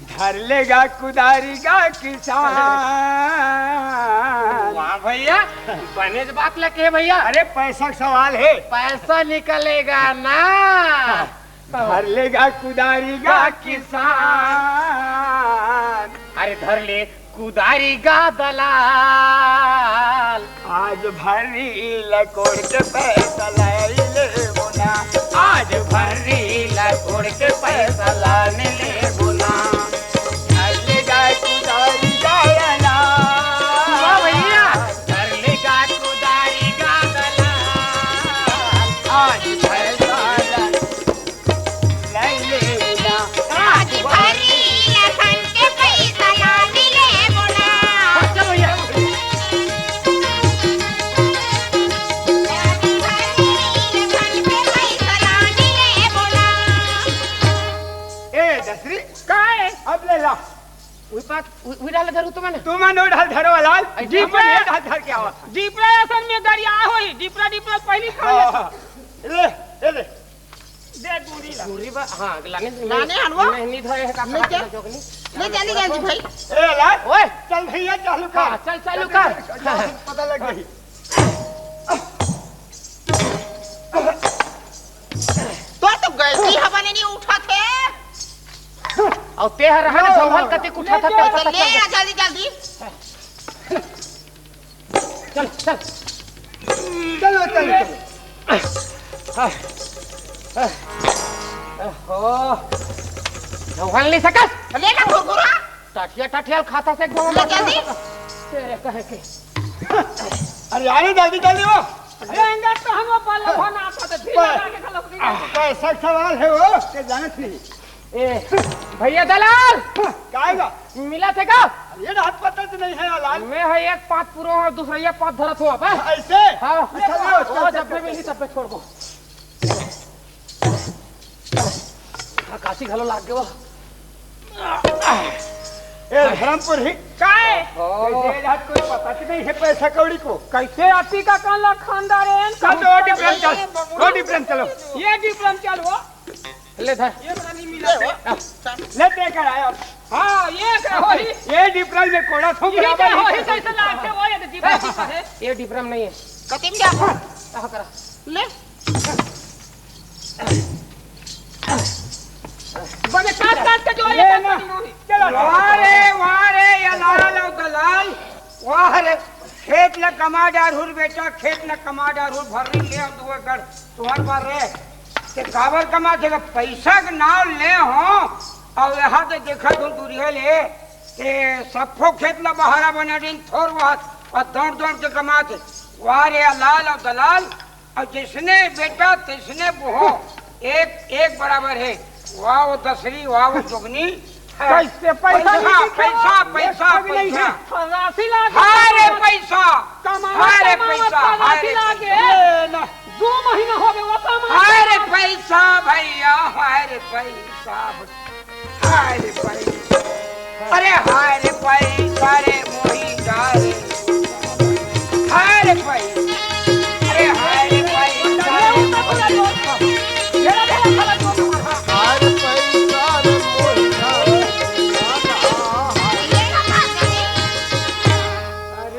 धर लेगा कुदारी गा किसान। वाह भैया, बनेच बात लगे भैया। अरे पैसा का सवाल है। पैसा निकलेगा ना। धर लेगा कुदारी गा किसान। अरे धर ले कुदारी गा दलाल। आज भर्री ल कोड़ के पैसा लाई ले बोला। आज भर्री ल कोड़ के पैसा लाई ले बोला। धर ले गा कुदारी गा दलाल। वाह भैया। धर ले गा कुदारी गा दलाल। आज भर्री ल लई ले ना। आज भरी लखन के पैसा ला मिले बोला। चल भैया। आज भरी लखन के पैसा ला मिले बोला। ए, दसरी। काय? अब ले ला। उही बात, उही, उही डाल धरू तुमन। तुमन उही डाल धरो लाल। ऐसे जीप तुमन ये डाल धर के आवत है। जीप रे असन में गरिया होई, जीप रे, जीप रे पहली खा ले। हाँ, हाँ। ले, ले, ले। दे दूरी ला। दूरी बा, हाँ, लाने, लाने हनवा? नहीं, नहीं धरे है, का नहीं कहा क्या? था जोगनी? नहीं, जल्दी, जल्दी भाई। ए, ला। ओए। चल भैया, चालू कर। हाँ, चल, चालू कर। पता लग गई। तोर तो गलती हवा नहीं उठा थे। अउ ते हर रहन लो, जंगल लो, कते लो। उठा था, ले, तब पता ले, चल गया। आ, जल्दी, जल्दी। चल, चल। चलो, चलो, चलो। ओहो। जंगल नहीं सकस। ले ना घुरघुरा। टाठिया, टाठिया खाता से एक जंगल ले, जल्दी। तेरे कहे के। अरे, अरे, जल्दी, जल्दी वो। रेंगत तो हम ऊपर लोगों ना आता तो ढीला पै- लागे खा लोग नहीं। पैसा के सवाल है वो, के जानत नहीं। ए, भैया दलाल, काय बा? मिला थे का? ये ना पता तो नहीं है लाल। मैं है एक पात पूरा और दूसरा ये पात धरत हो अब, हैं? ऐसे? हाँ। अच्छा, लो, ओ, चल, जब चल, भी चल। मिली तब पे छोड़ दो। काशी घलो लाग गयो। ए, धर्मपुर ही। काय? कैसे आज कोई पता कि नहीं है पैसा कौड़ी को? कैसे आती का कान ला खानदार है? चल, तो वो डिफरेंस चल, वो डिफरेंस चलो। ये डिफरेंस चल वो। ले धर। ये बड़ा नहीं मिला। ले दे कर आया। हाँ, ये क्या हो रही? ये डिफरेंस में कोड़ा थोक ये रहा क्या हो रही? कैसे लाग के वो ये तो जीवन की है। ये डिफरेंस नहीं है। कतिम क्या? कहाँ करा? ले। बने काट काट के जो ये ये ना। चलो। वाह रे, वाह रे, ये लाल और दलाल। वाह रे, खेत ला कमा डारहूँ रे बेटा, खेत ला कमा डारहूँ, भर्री ले अउ दू एकड़ तुँहर बर रे। ते काबर कमाथे गा? पैसा के नाव ले हो, अउ यहाँ ते देखत हूँ दूरिहा ले, ते सबको खेत ला बहारा बना दिन थोर बहुत, अउ दौड़ दौड़ के कमाथे। वाह रे, ये लाल अउ दलाल, अउ जइसने बेटा तइसने बहू, एक, एक बराबर हे। वाह वो दसरी, वाह वो जोगनी। कैसे पैसा पैसा, नहीं दिखा? पैसा, पैसा, एक ठग नहीं पैसा। है। राशि लागे। हाय रे पैसा, कमावा, हाय रे कमावा, पैसा, हाय रे राशि लागे। पैसा। दो महीना हो गए, वो कमावा। हाय रे पैसा भैया, हाय रे पैसा। हाय रे पैसा, अरे हाय रे पैसा रे मोही जा रे। हाय रे पैसा, अरे हाय रे पैसा रे मोही जा रे। हाय रे पैसा रे मोही जा रे।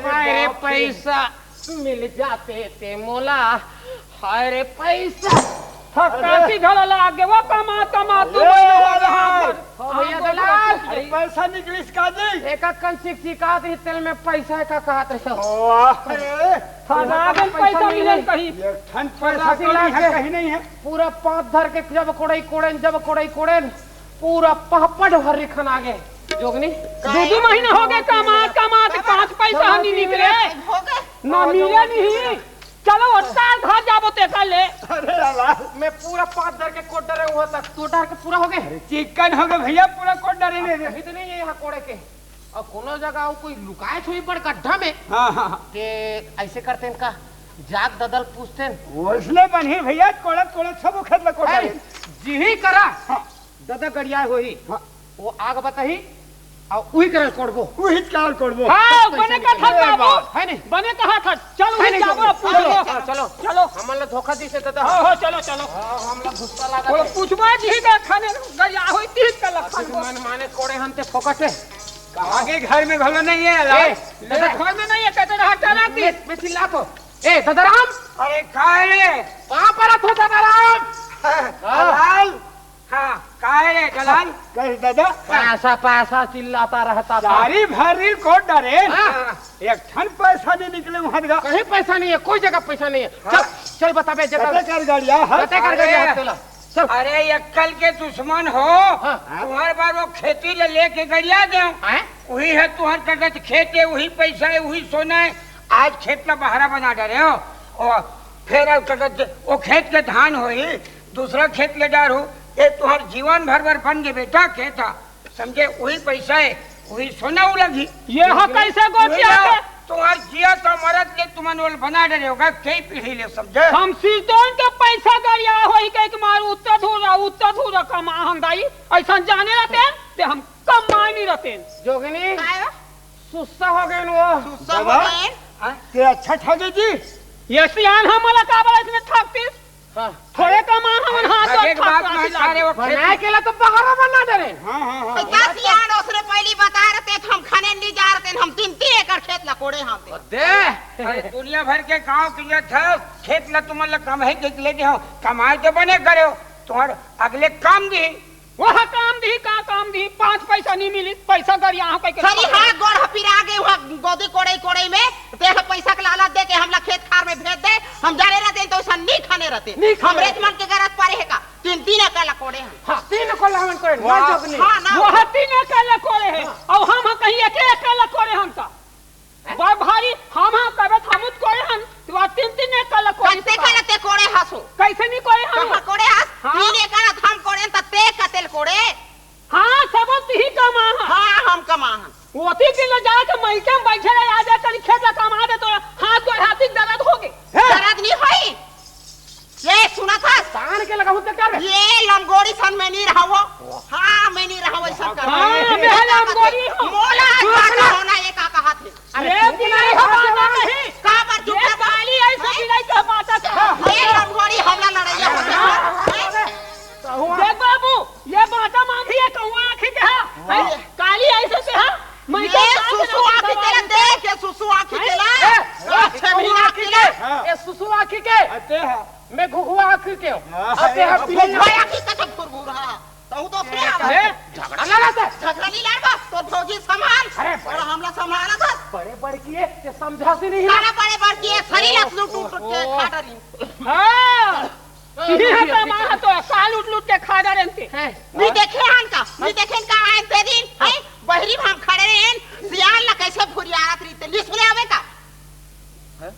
हाय रे पैसा। मिल जाते ते मोला, हाय रे पैसा। थकासी घला लाग गे, वो कमा, कमा, तू अरे, बने हो अरे, रहा। हाँ, भैया हाँ, दलाल। अरे, पैसा निकलिस का जी? एक कंची चिकात ही तेल में पैसा का कहत रहे। वाह रे। थकासी पैसा पैसा मिले मिले। कहीं। एक ठन पैसा थकासी कौड़ी लाग है, गे। कहीं नहीं है। पूरा पाँच धर के जब कोड़ई कोड़ेन, जब कोड़ई कोड़ेन, पूरा पापड़ भर रिखन आ गे। जोगनी? दू दू महीना हो गए कमा, कमा, ते पाँच पैसा हम नहीं निकले। हो गए? ना मिले नहीं। चलो, ओत्ता घर जाबो ते कर ले। अरे लाला। मैं पूरा पाँच डर के कोट डरे हुआ था, तो डर के पूरा हो गए। अरे चिकन हो गए भैया, पूरा कोट डरे ले रे। कहीं तो नहीं है यहाँ कोड़े के। और कोनो जगह वो कोई लुकाए छुई पड़ गड्ढा में। हाँ, हाँ, हाँ। के ऐसे करते इनका जाग ददल पूछते हैं। वैसने बनी भैया, कोड़त कोड़त सब खेत में कोट अरे, डरे। जी ही करा। हाँ। ददा गड़ियाए होही। हाँ। वो आग बताही, अउ उही करल कोड़बो। उही करल कोड़बो। हाँ, बने कहा था बाबू। है नहीं? बने कहा था, चल है उही नहीं जाबो, तो? पूछो। चलो, हाँ, चलो। चलो। हमन ला धोखा दिसे ददा। हाँ, हाँ, चलो, चलो। हाँ, हमला गुस्सा लागत बोलो, है। पूछबा जी का खाने गड़िया होई तीन का लखन अभी को। मन माने कोड़े हन ते फोकट है। कहाँ के घर में घलो नहीं है, लाल? ए, मेरे ददा। घर में नहीं है, कहते रहा, चला दी। मैं, मैं चिल्ला तो। ए, ददाराम। अरे, का है रे? कहाँ पर अथो ददाराम? हाँ। लाल। हाँ, काहे रे, दलाल? कहे दादा? पैसा, पैसा चिल्लाता रहता था। सारी भरी कोट डरे। हाँ। एक ठन पैसा नहीं निकले वहाँ का। कहीं पैसा नहीं है, कोई जगह पैसा नहीं है। हाँ। चल, चल बताबे जगह। कते कर गड़िया, हाँ? कते कर गड़िया अरे, हाथ तेला। चल। अरे, अक्कल के दुश्मन हो। हाँ। तुम्हारे बार वो खेती ले लेके गड़िया दे। हैं? वही है तुम्हारे कगज खेत है, वही पैसा है, वही सोना है। आज खेत का बहारा बना डरे हो। और फिर अब कगज, वो खेत के धान होई, दूसरा खेत ले डारू, ये तुम्हार जीवन भर बर बन गे बेटा, खेत हा, समझे? वही पैसा है, वही सोना उलगी। ये हा कैसे गोठिया वही के? तुम्हार जिया तो मरत ले तुमन ओल बना डरे होगा, कई पीढ़ी ले, समझे? हम सिरतोन के पैसा गरिया होई के मार उत्तर धूरा, उत्तर धूरा कमा हम दाई, ऐसा जाने रहते, ते हम कमाए नहीं रहते। जोगिनी, काय? सुस्सा हो गए वो। सुस्सा हो बाबा। गए? हाँ? ते अच्छा ठगे जी। ये सियान हमला काबर इतने ठगतीस? हाँ। थोड़े कमा हमन हाथ ठगे के बात में सारे वो खेत बनाए के ला तो बहारा बना डरे। हाँ, हाँ, हाँ। तो का सियान ओसने पहली बता रहते तो हम खाने नहीं जा रहते, हम तीन तीन एकड़ खेत ला कोड़े हम। दे। अरे दुनिया भर के गांव के ये था, खेत ला तुमन ला कम है के लेके हो, कमाए तो बने करे हो, तुम्हारे अगले काम दी। वह काम दी, का काम दी, पाँच पैसा नहीं मिली, पैसा गरिया हो कह के सरी हाँ, गोड़ ह पिरा गे, वहाँ गोदी कोड़े कोड़े में, ते ह पैसा के लालच दे के हमला खेत खार में भेज दे, हम जाने रहते तो ऐसा नहीं खाने रहते। नहीं खाने हमरे रहते। मन के गरज पड़े है का? तीन तीन एकड़ ला कोड़े हम। हाँ, तीन एकड़ ला हमन कोड़े, वाह। ना जब नहीं। हाँ, ना। वह तीन एकड़ ला कोड़े है, हाँ। और हम, हम कहीं एक एकड़ ला कोड़े हम का। हैं? बड़ भारी, हम, हम कबे थामुत कोड़े हम, तू आज तीन तीन एकड़ ला कोड़े कते हस। काला ते कोड़े हसो? कैसे नहीं कोड़े हम? कहाँ कोड़े हस? हाँ। तीन एकड़ हम कोड़े त ते कतेल कोड़े? हाँ, सब तिही कमा हस। हाँ, हम कमा हन। ओती दिन ले जाके मइके में बैठे रहे, आज तनी खेत ला कमा दे तो हाथ गोड़ हाथी दर्द होगे। हे! दर्द नहीं होई। ये सुना था? तान के लगाहू ते कर। ये लंगोड़ी सन में नहीं रहावो। हाँ, मैं नहीं रहावो ऐसा कर। हाँ, मैं लंगोड़ी हूँ। मोला आज बाटा होना ये का कहा थे? अरे, तू नहीं हो, बाटा नहीं। का पर ये चुपचाप काली ऐसे हैं? बिलाई का बाटा था। ये लंगोड़ी हमला लड़ाइया होते हैं। हैं? देख बाबू, ये बाटा मांगी है, कौआ आँखी के हा। हैं? काली ऐसे के हा। मैं ये तो सुसु आँखी तेला देख, ये सुसु आँखी हैं? तेला। ए, अच्छे सुसु भी आँखी आँखी के। के। हाँ। ये सुसु आँखी के। अते हा। मैं घुघुआ आँखी के हूँ। हाँ, अते हा ये बिल्ली। घुघुआ आँखी के तो घुरघुर हा। तहु तो ए, क्या? ए, झगड़ा लड़ा था। झगड़ा नहीं लड़बा, तो भौजी संभाल। अरे, और हमला संभाला था। बड़े बड़की है, ये समझा से नहीं ना। काला बड़े बड़की है, शरीर ओ, लूट लूट के ओ, खा डरी। हाँ। ये तो माँ तो साल उठ लूट के खा जा रहे थे। हैं? नहीं देखे हन का, नहीं देखे हन का आए ते दिन, हैं? बहरी में हम खड़े रहे हैं, सियान ला कैसे फुरियात रही थे, नहीं सुने आवे का? हैं?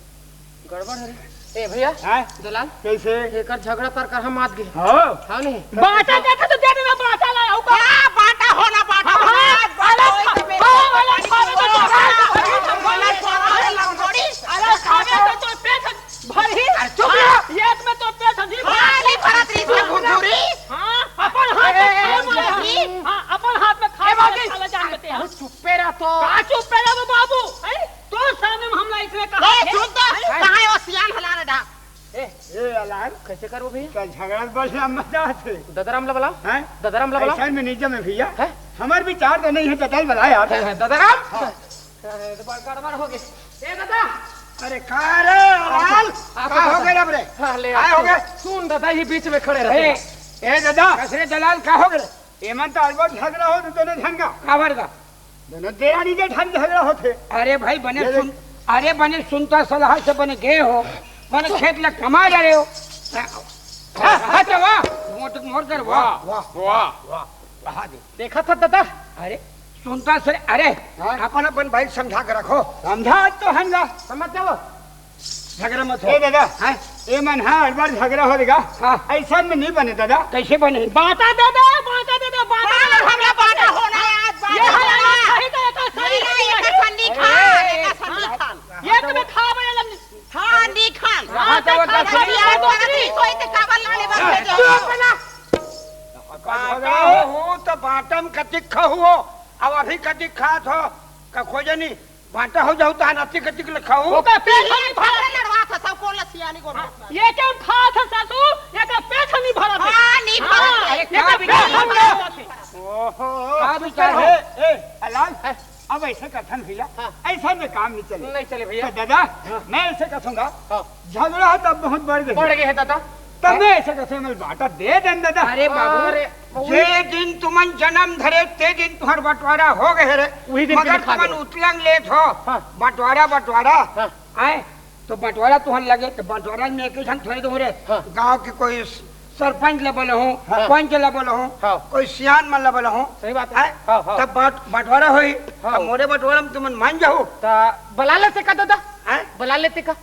गड़बड़ है रे। ए भैया, हैं? दलाल, कैसे? एकर झगड़ा तर कर हम आत गए। हाँ। हाँ नहीं? बाटा देखा तो दे देना, बाटा ला, आऊ का? हाँ, बाटा होना, बाटा हाँ, होना, हाँ, आज बाटा अलग होई खा-, तो मेरे हाँ, अलग खावे तो तो हाँ, अलग खावे तो लंगोड़ी। अलग खावे तो तो पेट भर ही। अरे चुप रह। हाँ, एक में तो पेट नहीं भरा। हाँ, नहीं भरा, तीस में घुघुरी। हाँ, अपन हाथ में ए, ए, खाए ए, वाला। ए, हाँ, अपन हाथ में खाए ए, वाला बाकी। खाला जान देते हैं। अरे चुप्पे रह तो। का चुप्पे रह वो बाबू? हैं? तोर सामने में हमला इतने कहा ए, थे? सुन तो, हैं? कहाँ है वो सियान हलाना डा? ए, ए, अलान। कैसे करबो भैया? का झगड़ा बस लंबा जात है। ददराम ला बुलाओ। हैं? ददराम ला बुलाओ। ऐसा में नहीं जमे भैया। हैं? हमार विचार तो नहीं है, ददल बुला यार। हैं, हैं, ददराम? हाँ। अरे, तो बड़ गड़बड़ हो गई। ए दादा। अरे का रे, लाल? आप का हो गए अब रे? हाँ, ले, का हो गए? सुन दादा, ये बीच में खड़े रहे। ए, ए दादा। कसरे दलाल का हो गए? एमन तो अलबड़ झगड़ा हो तो दोनों झन का। का भर का? दोनों देरानी जेठानी झगड़ा होथे। अरे भाई, बने ये सुन, देख। अरे बने सुनता सलाह से बने गए हो, बने खेत ला कमा जा रहे हो। हाँ, हाँ, तो वाह, मोट मोर कर, वाह। वाह, वाह, वाह। वाह दे। देखा था दादा? अरे, सुनता सर, अरे, हाँ। अपन, अपन भाई समझा के रखो। समझा तो हन ला। समझ जाओ। झगड़ा मत हो। ए दादा, हाँ? ए मन हा, हर बार झगड़ा हो देगा। हाँ। ऐसा में नहीं बने दादा। कैसे बने? बाटा दादा, बाटा दादा, बाटा हाँ, दादा। हमरा बाटा होना है, आज बाटा ये है, होना है। सही तो एकर सही नहीं, नहीं, है। एकर सन्नी खान, ए, एकर सन्नी हाँ। खान। ये तो मैं खा बने लग हाँ, नहीं खान। हाँ, तो हाँ, वो तो खा खा बने लग। आज बात नहीं सोई तो काबर लाने बात ए, है। चुप ना। बाटा हो तो बाटम कतिक खाहू हो, अब अभी कतिक खात हो, का खोजे नहीं, बाटा हो जाऊ तो अनती कतिक ले खाहू। ओकर पेट ह नहीं भरत। लड़वा था, सब को लसियानी को हाँ, ये क्या खात है सासू? ये का पेट ह नहीं भरत है। हाँ, नहीं हाँ, भरत है। ये का पेट ह नहीं भरत है। ओहो, का विचार हो? ए, ए, अलाल, है। अब ऐसे कथन भैया, हाँ। ऐसा में काम नहीं चले। नहीं चले भैया। तो दादा, हाँ। मैं ऐसे कथूंगा, हाँ। झगड़ा है तब बहुत बढ़ गए। बढ़ गए है दादा। तब मैं ऐसे कथूंगा, मैं बाटा दे देन दादा। अरे बाबू, अरे बाबू। जे दिन तुमन जन्म धरे, ते दिन तुम्हार बंटवारा हो गए रे। वही दिन मगर तुमन उतलंग लेत हो। हाँ। बंटवारा, बंटवारा। हाँ। आए, तो बंटवारा तुहर लगे, तो बंटवारा में एक झन थोड़े दो रे। हाँ। गांव के कोई स-, सरपंच ला बोले हूँ, हाँ। पंच ला बोले हूँ, हाँ। कोई सियान मन ला बोले हूँ। सही बात है। हैं? हाँ, हाँ। तब बंट-, बंटवारा होई। हाँ। अब मोरे बंटवारा में तुमन मान जाओ। तो बुला लेते का दादा? हैं? बुला लेते का?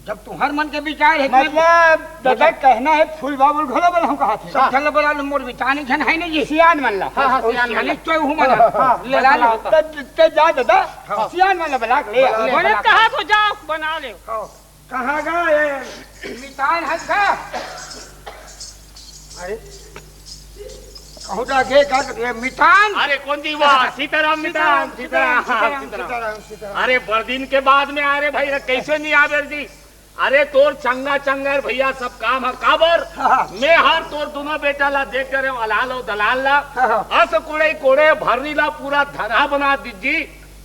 जब तुहर मन के विचार है, मतलब, दादा, कहना है, फूल बाबुल घलो बोले हूँ कहा थे। सब झन ला बुला लो, मोर विचार नहीं झन है नहीं जी। सियान मन ला। हाँ, हाँ, ओ, सियान मन ला। सियान तो हूँ मन। हाँ, ले बुला लो। बुला। तब, तब जा दादा, हाँ। सियान मन ला बुला के ले आ। ले, बने बुला। कहा तो जाओ, बना ले। हाँ। कहाँ गा ये मितान हंस गा? अरे, कहूँ जा के का ये मितान? अरे कौन जी, वाह, सीताराम मितान, सीताराम, सीताराम, सीताराम, सीताराम, सीताराम। सीताराम। अरे बड़ दिन के बाद में आ रे भाई, कैसे नहीं आवे जी? अरे तोर चंगा चंगा रे भैया, सब काम है काबर? हाँ। मैं हर तोर दोनों बेटा ला देख करे, अलाल अउ दलाल ला। हाँ, हाँ। अस कोड़े कोड़े भर्री ला पूरा धनहा बना दीजी।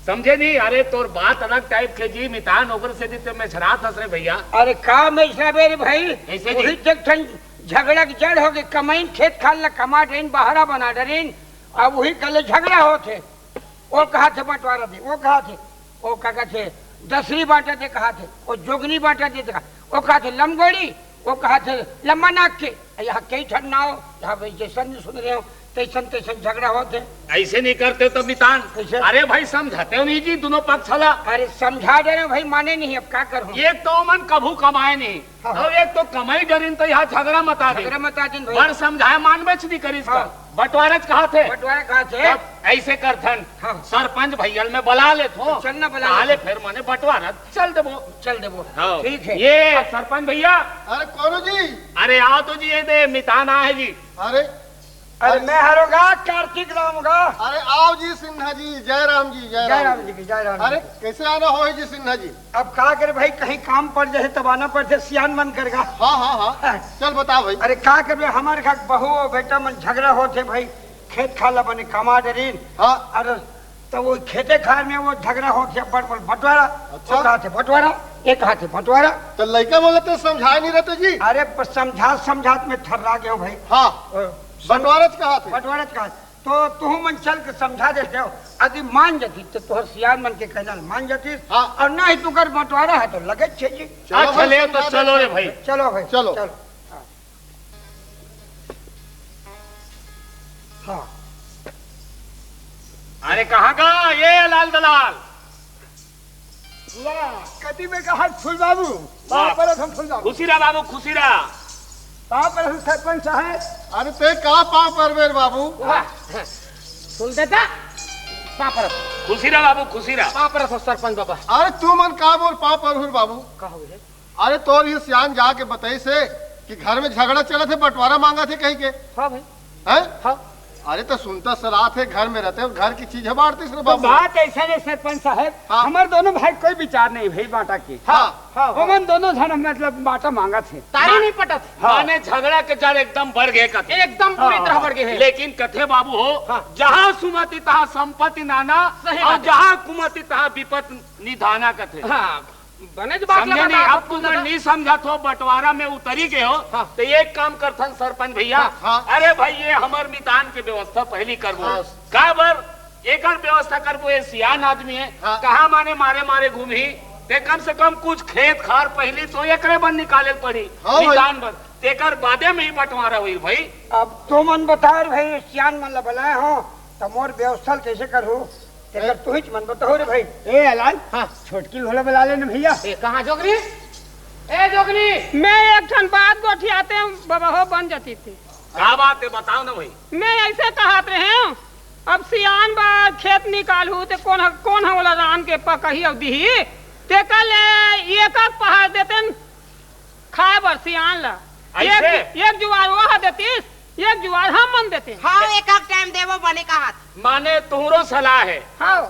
समझे नहीं? अरे तोर बात अलग टाइप के जी, मितान ओकर से जीते में छरात हस रे भैया। अरे का में छराबे रे भाई? कैसे जी? वही देख ठन झगड़ा के जड़ हो गए, कमाइन खेत खाल ला कमा डरेन, बहारा बना डरेन, अब वही कले झगड़ा होत है। वो कहा थे बंटवारा दे, वो कहा थे, वो का कहा थे दसरी बांटा दे कहा थे, वो जोगनी बांटा दे कहा, वो कहा थे लमगोड़ी, वो कहा थे लम्बा नाक के, यहाँ कई ठन नाव, यहाँ भाई जैसा नहीं सुन रहे हो, तइसन तइसन झगड़ा होत हे। अइसे नहीं करते हो तब मितान। कइसे? अरे भाई, समझाते हो नहीं जी दोनों पक्ष ला। अरे समझा दे रहे हो भाई, माने नहीं, अब का करूं? एक तो ओमन कभू कमाए नहीं, हाँ, हाँ। अउ एक तो कमाई डरिन तो यहाँ झगड़ा मता दे। झगड़ा मता दिन भाई। बड़ समझाए, मानबेच नहीं करिस का। हाँ। बंटवारच कहाथे। बंटवारा कहाथे। तब अइसे करथन, हाँ। सरपंच भैया ल मैं बला लेथों। तो चल ना बला ले। फेर माने बंटवारा चल देबो। चल देबो। हाँ। ठीक है। ये सरपंच भैया। अरे कौन जी? अरे आओ तो जी, ये दे मितान आए जी। अरे अरे मैं हरों गा, कार्तिक राम गा। अरे आओ जी सिन्हा जी, जय राम जी, जय जय राम राम जी। जी की, जय राम अरे जी। कैसे आना हो जी सिन्हा जी? अब का करे भाई, कहीं काम पड़ जाए तब आना पड़थे, सियान मन कर गा। हाँ हाँ हाँ। हाँ। चल बता भाई। अरे का करबे, हमारे घर बहू अउ बेटा मन झगड़ा होत हे भाई, खेत खार ला बने कमा डरिन। हाँ। अरे तो वो खेते खार में वो झगड़ा होत हे, बड़ बड़ बंटवारा। अच्छा। वो कहाथे बंटवारा, ये कहाथे बंटवारा। तो लइका मन ला तो समझाए नहीं रहते जी। अरे पर समझात समझात में थर्रा गेंव भाई। हाँ। अ, बंटवारच कहाथे। बंटवारच कहाथे। तो तुहू मन चल के समझा देते हो, यदि मान जातिस तो तोहर सियान मन के कहना ल मान जातिस। हाँ। अउ नहीं तो कर बंटवारा हे तो लगेच हे जी। चलो अच्छा, भाई, ले तो समझा चलो देते रे हैं। भाई। चलो भाई, चलो। चलो। हाँ। हाँ। अरे कहाँ गा ये लाल दलाल? वाह, कति में कहा फूल बाबू, वाह। पाँव परत हँव फूल बाबू। खुशी रहा बाबू, खुशी रहा। पाँव परत हँव सरपंच साहब। अरे ते का पाँव परबे रे बाबू? वाह। सुन देता, पाँव परत। खुशी रहा बाबू, खुशी रहा। पाँव परत हँव सरपंच बाबा। अरे तुमन का मोर पाँव परहू रे बाबू? का हो गे? अरे तोर ये सियान जाके बताइस हे कि घर में झगड़ा चलत हे, बंटवारा मांगत हे कहिके। हाँ भाई। हैं? हाँ। अरे तो सुनता सलात हे, घर में रहते हो, घर की चीज हे बांटतिस रे तो बाबू। बात अइसे हे सरपंच साहब, हाँ। हमर दोनों भाई कोई विचार नहीं भाई बांटा के। हाँ। हाँ, हाँ। ओमन दोनों झन मतलब बांटा मांगत हे। तारी नहीं पटत। हाँ। माने झगड़ा के जड़ एकदम बढ़ गे कथे। एकदम बुरी हाँ। तरह बढ़ गे हे। लेकिन कथे बाबू हो, हाँ। जहाँ सुमति तहाँ संपत्ति नाना, सही अउ बात हे। जहाँ कुमति तहाँ विपत निधाना कथे। हाँ। बने जो बात समझे लगा नहीं, था, अब तुम नहीं समझत हो, बंटवारा में उतरी गए हो, हाँ। तो एक काम करथन सरपंच भैया, हाँ, हाँ। अरे भाई, ये हमर मितान के व्यवस्था पहली करबो। हाँ। का बर एकर व्यवस्था करबो, ये सियान आदमी हे, हाँ। कहाँ माने मारे मारे घूमही, ते कम से कम कुछ खेत खार पहली तो एकरे बर निकाले पड़ी, हाँ भाई। मितान बर, तेकर बादे में ही बंटवारा होई भाई। अब तुमन बताओ रे भाई, सियान मन ला बलाए हो, तो मोर व्यवस्था ल कैसे करहूँ? तेकर तुहिच मन बताओ रे भाई। ए अलाल, हाँ। छोटकी ल घलो बला ले ना भैया। ए, कहाँ जोगनी? ए जोगनी। मैं एक ठन बात गोठियातेंव बबा हो, बन जातिस ते। का बात हे, बताओ ना भाई। मैं अइसे कहत रहेंव, अब सियान बर खेत निकालहूँ ते कोन ह-, कोन ह ओला रांध के पकही अउ दिही? तेकर ले एक एक पहार देतेन खाए बर सियान ला। अइसे? एक, एक जुवार वो ह देतिस, एक जुवार हमन देतेन। हाँ, एक एक टाइम देबो बने कहत। माने तुहरो सलाह हे। हाँ।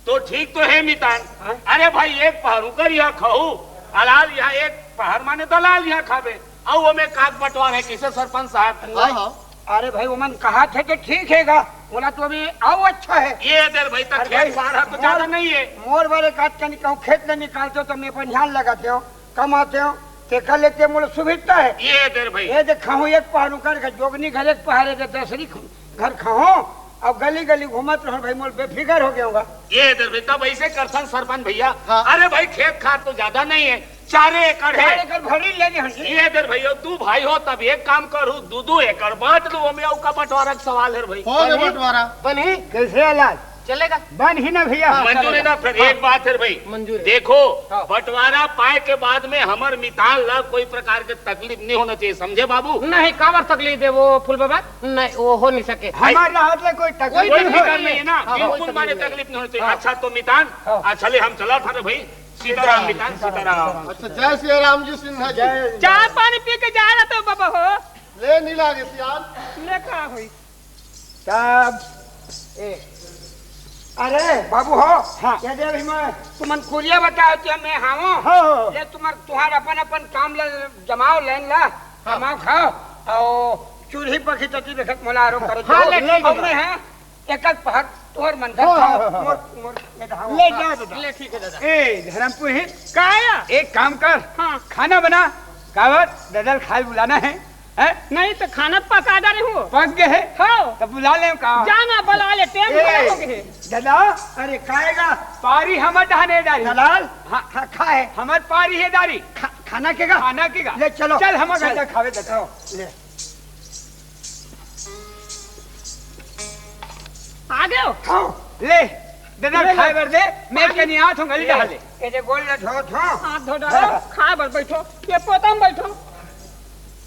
तो ठीक तो हे मितान। हाँ। अरे भाई, एक पहर उकर इहाँ खाहू, अलाल इहाँ एक पहर माने दलाल इहाँ खाबे। अउ ओमे काक बंटवार हे, कइसे सरपंच साहब? हाँ, हाँ। अरे भाई, ओमन कहत हे तो ठीक हे गा, ओला तो अभी अउ अच्छा हे। ये दे रे भाई, त अरे खेत भाई, खार ह तो मोर, ज्यादा नहीं हे। मोर बर एक आध कनी कहूँ खेत ले निकालते हो तो मैं अपन ध्यान लगाते हो, कमाते हो, तेकर ले ते मोला सुविधा हे। ये दे रे भाई। ये दे खाहूँ एक पहर उकर घर, जोगनी घर एक पहर हे, दसरी घर खाहूँ, अउ गली गली घूमत रहूँ भाई, मोला बेफिकर हो गेंव गा। ये दे रे भाई, तब अइसे करथन सरपंच भैया। हाँ। अरे भाई, खेत खार तो ज्यादा नहीं हे, चारे एकड़ हे। चार एकड़ भरी ले ली हंडी। ये दे रे भैया, दू भाई हो तब एक काम करहू, दू दू एकड़ बांट लू, ओमे अउ का बंटवारा के सवाल हे रे भाई। हो ले बंटवारा। बनी? कइसे हे लाल? चलेगा। बनही ना भैया। हाँ, मंजूर हे चलेगा। ना? फेर हाँ। एक बात हे रे भाई। मंजूर हे। देखो, हाँ। बंटवारा पाए के बाद में हमर मितान ला कोई प्रकार के तकलीफ नहीं होना चाहिए, समझे बाबू? नहीं, काबर तकलीफ देबो फूल बाबा? नहीं, वो हो नहीं सके। हमारे हाथ ले कोई तकलीफ कोई नहीं तकलीफ होना नहीं हे ना, चाहिए। हाँ, बिल्कुल कोई माने तकलीफ नहीं होना चाहिए। हाँ। अच्छा तो मितान, हाँ। अच्छा ले हम चलत हन रे भाई। सीताराम मितान, सीताराम। अच्छा, जय सिया राम जी सिन्हा जी। जय चाय पानी पी के जा रहा तो बाबा हो। ले नहीं लागे सियान। ले का होई? तब, ए, अरे बाबू हो, हाँ। ये दे अभी मैं तुमन कुरिया बताओ कि मैं हावों। हाँ, हाँ। ले तुमन, तुहार अपन अपन काम ला जमाओ, लाइन ला, हाँ। कमाओ खाओ, अउ चूल्ही पखी तती देखत मोला आरो करे हाँ, दो। ले, ले, अउ ले। मैं, हाँ, एक एक पहर तोर मन कर हाँ, खाओ, हाँ, हाँ, मोर, हाँ। मोर, ये धाओ। ले जा बेटा। ले, ठीक हे दादा। ए, धर्मपुर ही। का आया? एक काम कर, हाँ। खाना बना, काबर ददा ल खाए बुलाना हे। हैं? नहीं तो खाना पका डारे हूँ। पक गए हे? हाँ। तब बुला ले का? जाना बुला ले, टाइम ए, खराब हो गए हे। दादा, अरे खाएगा? पारी हमर डहने डारी। दलाल, हाँ। खा, खाए। हमर पारी हे डारी। खा, खाना के गा? खाना के गा? ले चलो। चल, हम चल। घर खावे दादा। ले। आ गयो? हाँ। ले, ददा, ले, ले। खाए बर दे, मैं पानी। कनी आत हूँ, गली ले, डहर ले। ये दे गोल ल धोत हूँ। हाथ धो डालो, खाए बर बैठो, ये पोता म बैठो।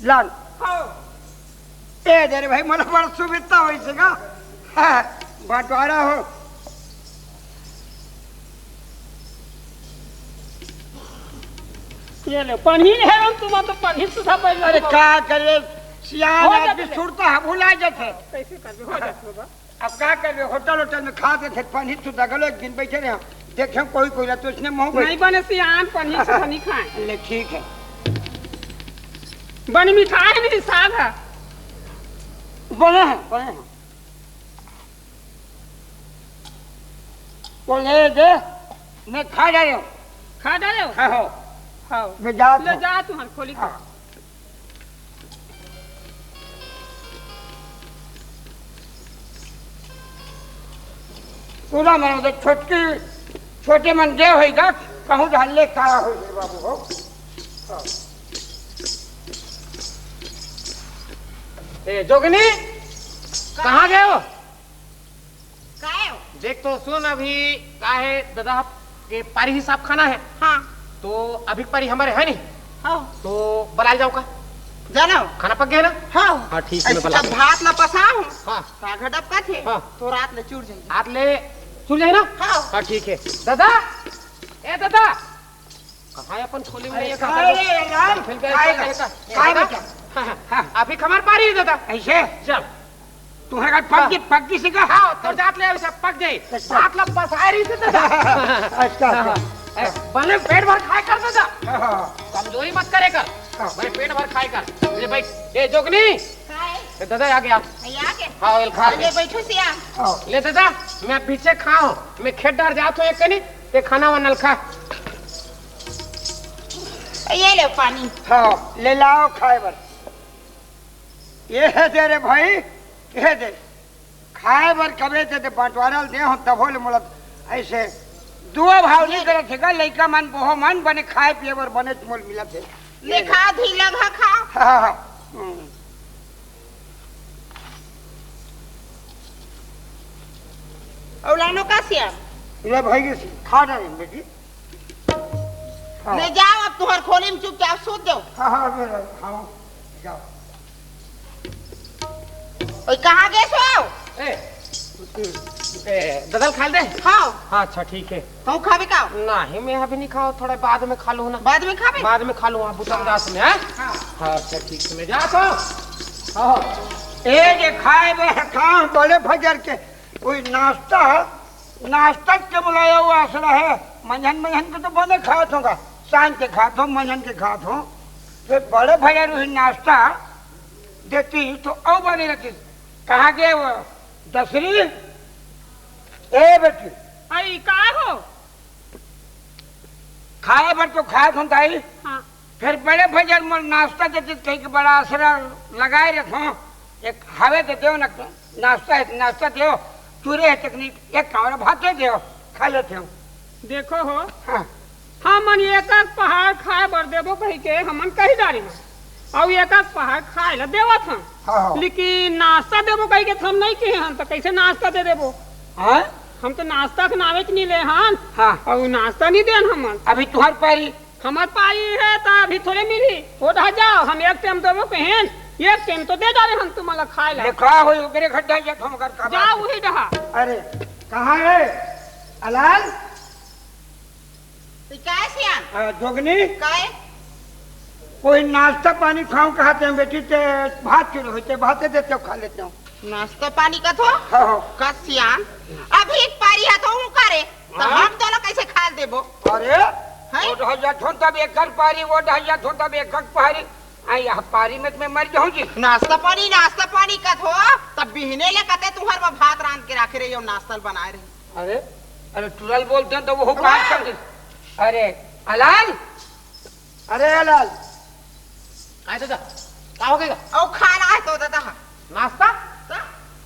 लान। हाँ। ए दे रे भाई, मोला बड़ सुविधा होइस गा। बंटवारा हो। ये ले, पानी है, हम तुम्हारा तो पानी सुधा बैठ अरे, का करे, सियान हो आदमी जाते। सुरता है, भुला जाते। कैसे कर दो, हो जाते बाबा। अब का करबे, होटल, होटल में खा के थे, पानी सुधा गलो, एक दिन बैठे रहे हम। देखे कोई, कोई ला तो इसने मुंह नहीं बने सियान, पानी सुधा नहीं खाए। ले, ठीक है। बने मिठाई नहीं, साग है। बने हैं, बने हैं। तो ले दे, मैं खा डाले हूँ। खा डाले हो? हाँ, हो। हाँ। मैं जात ले हूँ। जा, तुम्हारे खोली हाँ। पूरा मन उधर छोटकी, छोटे मन दे होइगा, कहूँ ढाल ले का होइगा बाबू हो। हाँ। ए, जोगिनी, कहाँ गए हो? काहे हो? देख तो सुन, अभी का है, ददा के पारी हिसाब खाना है। हाँ। तो अभी पारी हमारे है नहीं। हाँ। तो बलाल जाओ का? जाना हो? खाना पक गया ना? हाँ। हाँ, ठीक है, ऐसे बला सब भात ला पसा हूँ। हाँ। का घटप का थे? हाँ। तो रात ले चुर जाएगी। रात ले चुर जाए ना? हाँ। हाँ, ठीक है। ददा, ए ददा, कहाँ है अपन खोली में अरे, ये कहाँ है? अरे, राम, फिर गए, काय फिर गए, का? काय बेटा? हाँ, हाँ, हाँ। अभी खबर पा रही है दादा। ऐसे? चल। तुम्हारे घर पक हाँ। गई, पक गई सी का? हाँ, तो जात ले, सब पक गई। अच्छा। बात लब बस आ रही थी दादा। अच्छा, हाँ, अच्छा। हाँ। ए, भले पेट भर खाए कर दादा। हाँ, हाँ। कमजोरी मत करे कर। हाँ। भले पेट भर खाए कर। ले बैठ। ए, जोगनी। काय? ए, दादा, आ गया। ये आ गया? हाँ, ले खा ले ले। बैठो सिया। हाँ। ले दादा, मैं पीछे खाओ। मैं खेत डार जात हूँ एक कनी, ते खाना वाना खा। ये ले पानी। हाँ, ले लाओ खाए बर। ये है दे रे भाई, ये दे। खाए बर कबे दे दे, बंटवारा दे हो, तभो ले मोला ऐसे दुआ भाव नहीं करत हे का, लइका मन, बहो मन बने खाए पिए बर बने मोल मिलत हे। ले खा, धीला घा खा। हाँ, हाँ, हाँ। हम्म। अउ लानो का सिया? ले भाई के खा डाले बेटी। हाँ। ले जाओ, अब तुहर खोली में चुपचाप सूत जाओ। हाँ, हाँ, ले, हाँ, जाओ। ओए, कहाँ गए सो? ए, ए, ददल खा ले दे। हाँ। हाँ, अच्छा, ठीक है। तू खाबे का? नहीं, मैं अभी नहीं खाओ, थोड़ा बाद में खा लूँ ना। बाद में खाबे? बाद में खा लूँ, आप बुतम दास में, हाँ? हाँ। हाँ, अच्छा, ठीक है, मैं जाता हूँ। हाँ। ए, जे खाए बे, खाओ, बोले फजर के, कोई नाश्ता है? नाश्ता के बुलाया हुआ आसरा है, मंझन, मंझन के तो बने खात होगा, शाम के खात हो, मंझन के खात हो, फिर बड़े भैया वही नाश्ता देती तो और बने रहती। कहाँ गए वो दसरी? ए बेटी। आई, का हो? खाए बर तो खात हो दाई। हाँ। फिर बड़े भैया मोर नाश्ता देती कहीं के बड़ा आसरा लगाए रखो। एक हवे तो देव ना, नाश्ता है, नाश्ता देव, चूरे है चटनी, एक कावड़ा भात दे देव, खा लेते हो। देखो हो, हाँ। हमन एक एक पहाड़ खाए बर देबो कही के हमन कही डारी हो, अउ एक एक पहाड़ खाए ला देवत हन, हाँ, हाँ। लेकिन नाश्ता देबो कही के हम नहीं कहे हन, तो कैसे नाश्ता दे देबो? हाँ? हम तो नाश्ता के नावे च नहीं ले हन, हाँ। अउ नाश्ता नहीं देन हमन। अभी तुहार पारी हमर पाई है त अभी थोड़े मिली। वो डहा जाओ, हम एक टाइम देबो कहेन, एक टाइम तो दे डारे हम तुम्हाला खाए ला। ले का होई, ओकरे घर डाल जात हम घर का जाओ बात। वही डहा। अरे, कहाँ है अलाल? ई काय सियान? आ, जोगनी? काय? कोई नाश्ता पानी खाऊं कहा थे बेटी, ते भात चुरे होते, भाते देते हो, खा लेते हो। नाश्ता पानी का थो? हाँ, हाँ। का सियान? अभी एक पारी है तो हूँ करे, तो हाँ? हम दोनों कैसे खा देबो? अरे, हैं? वो ढल जात हो तब एक घर पारी, वो ढल जात हो तब एक घर पारी। आ, यह पारी में तो मैं मर जाऊं जी। नाश्ता पानी, नाश्ता पानी का थो, तब बिहने ले कते तुहर में भात रांध के रखे रही हो, नाश्ता बनाए रही। अरे, अरे, टुरल बोलते हैं तो वो बात कर दे। अरे, अलाल, अरे लाल। काय दादा? का हो गया? ओ खाना है तो दादा। नाश्ता? का?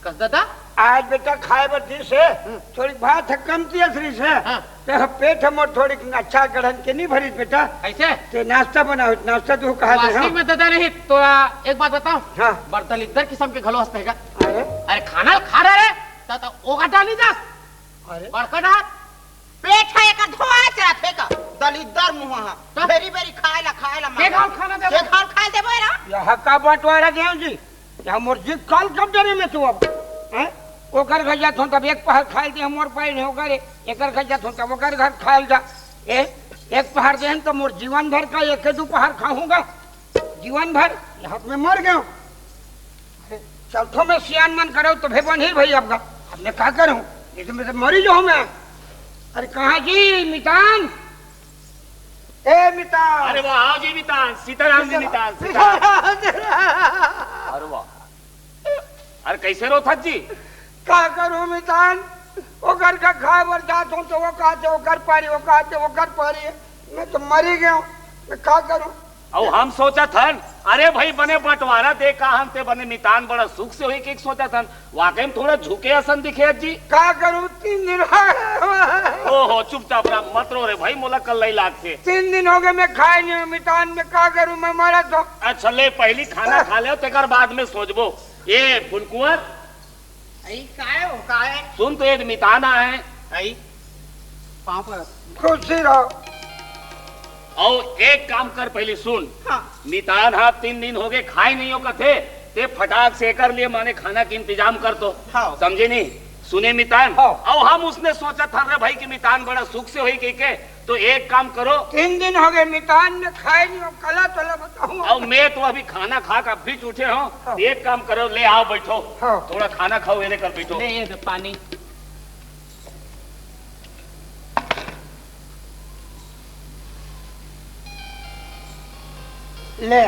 कस दादा? आज बेटा खाए बर दिस हे, हम्म। थोड़ी भात है कम थी असरी से। हाँ। ते पेट हमर थोड़ी अच्छा गढ़न के नहीं भरी बेटा। ऐसे? ते नाश्ता बनाओ, नाश्ता तू कहा दे, वास्तव हाँ? में दादा नहीं, तो आ, एक बात बताओ। हाँ। बर्तन इधर किस्म के घलो हंसते हैं का? अरे? अरे खाना खा रहा रे। त, त ओकर डाली दस। अरे। बड़का डाल। पेट ह एकर धोआ चलत हे का? दलिद्दर मुंह ह। त? बेरी बेरी खाए ला, खाए ला के मांगे। घाल खाना देबो? के घाल खाए देबो एला? यह का बंटवारा देव जी? यह मोर जी काल कब डरे में तू अब? हैं? ओकर घर जात हूँ तब एक पहर खाए दे, मोर पाई नहीं ओकर, एकर घर जात हूँ तब ओकर घर खाए जा। ए, एक पहर दे तो मोर जीवन भर का एक दो पहर खाऊंगा। जीवन भर यहाँ में मर गयो। अरे, चौथो में सियान मन करो तो भे बन ही भाई आपका। अब मैं का करूं? ये तो मैं तो मरी जाऊं मैं। अरे, कहाँ जी मितान? ए मितान। अरे वाह, आओ जी मितान, सीताराम जी मितान, सीताराम। अरे वाह। अरे कैसे रोथत जी? का करूं मितान? ओकर का खाए बर जात हूं तो वो कहते ओकर पारी, वो कहते ओकर पारी। मैं तो मरी गयो। मैं का करूं? अउ हम सोचत हन, अरे भाई, बने बंटवारा दे का हन ते, बने मितान बड़ा सुख से होई के सोचत हन। वाकई में थोड़ा झुके असन दिखे जी। का करूं, तीन दिन हो गए। ओहो, चुपचाप रह, मत रो रे भाई, मोला कल्लई लागथे। तीन दिन हो गए, मैं खाए नहीं हूं मितान, मैं का करूं, मैं मरत हूं। अच्छा ले, पहली खाना खा ले, तेकर बाद में सोचबो। ए फुलकुंवर, अई, काय हो, काय? सुन तो, ये मितान आए हैं। अई, पाँव पर। खुशी रहो। अउ एक काम कर, पहली सुन। हाँ। मितान हा तीन दिन हो गए, खाए नहीं हो कथे, ते फटाक से एकर लिए माने खाना के इंतजाम कर तो। हाँ। समझे नहीं? सुने मितान? हाँ। अउ हम उसने सोचत हन रे भाई कि मितान बड़ा सुख से होई के, के तो एक काम करो। तीन दिन हो गए मितान में खाए नहीं हो, कला तोला बताऊं। अब मैं तो अभी खाना खा के अभी उठे हूँ। हाँ। एक काम करो, ले आओ, बैठो। हाँ। थोड़ा खाना खाओ, ये लेकर बैठो। ले, ये दे पानी। ले।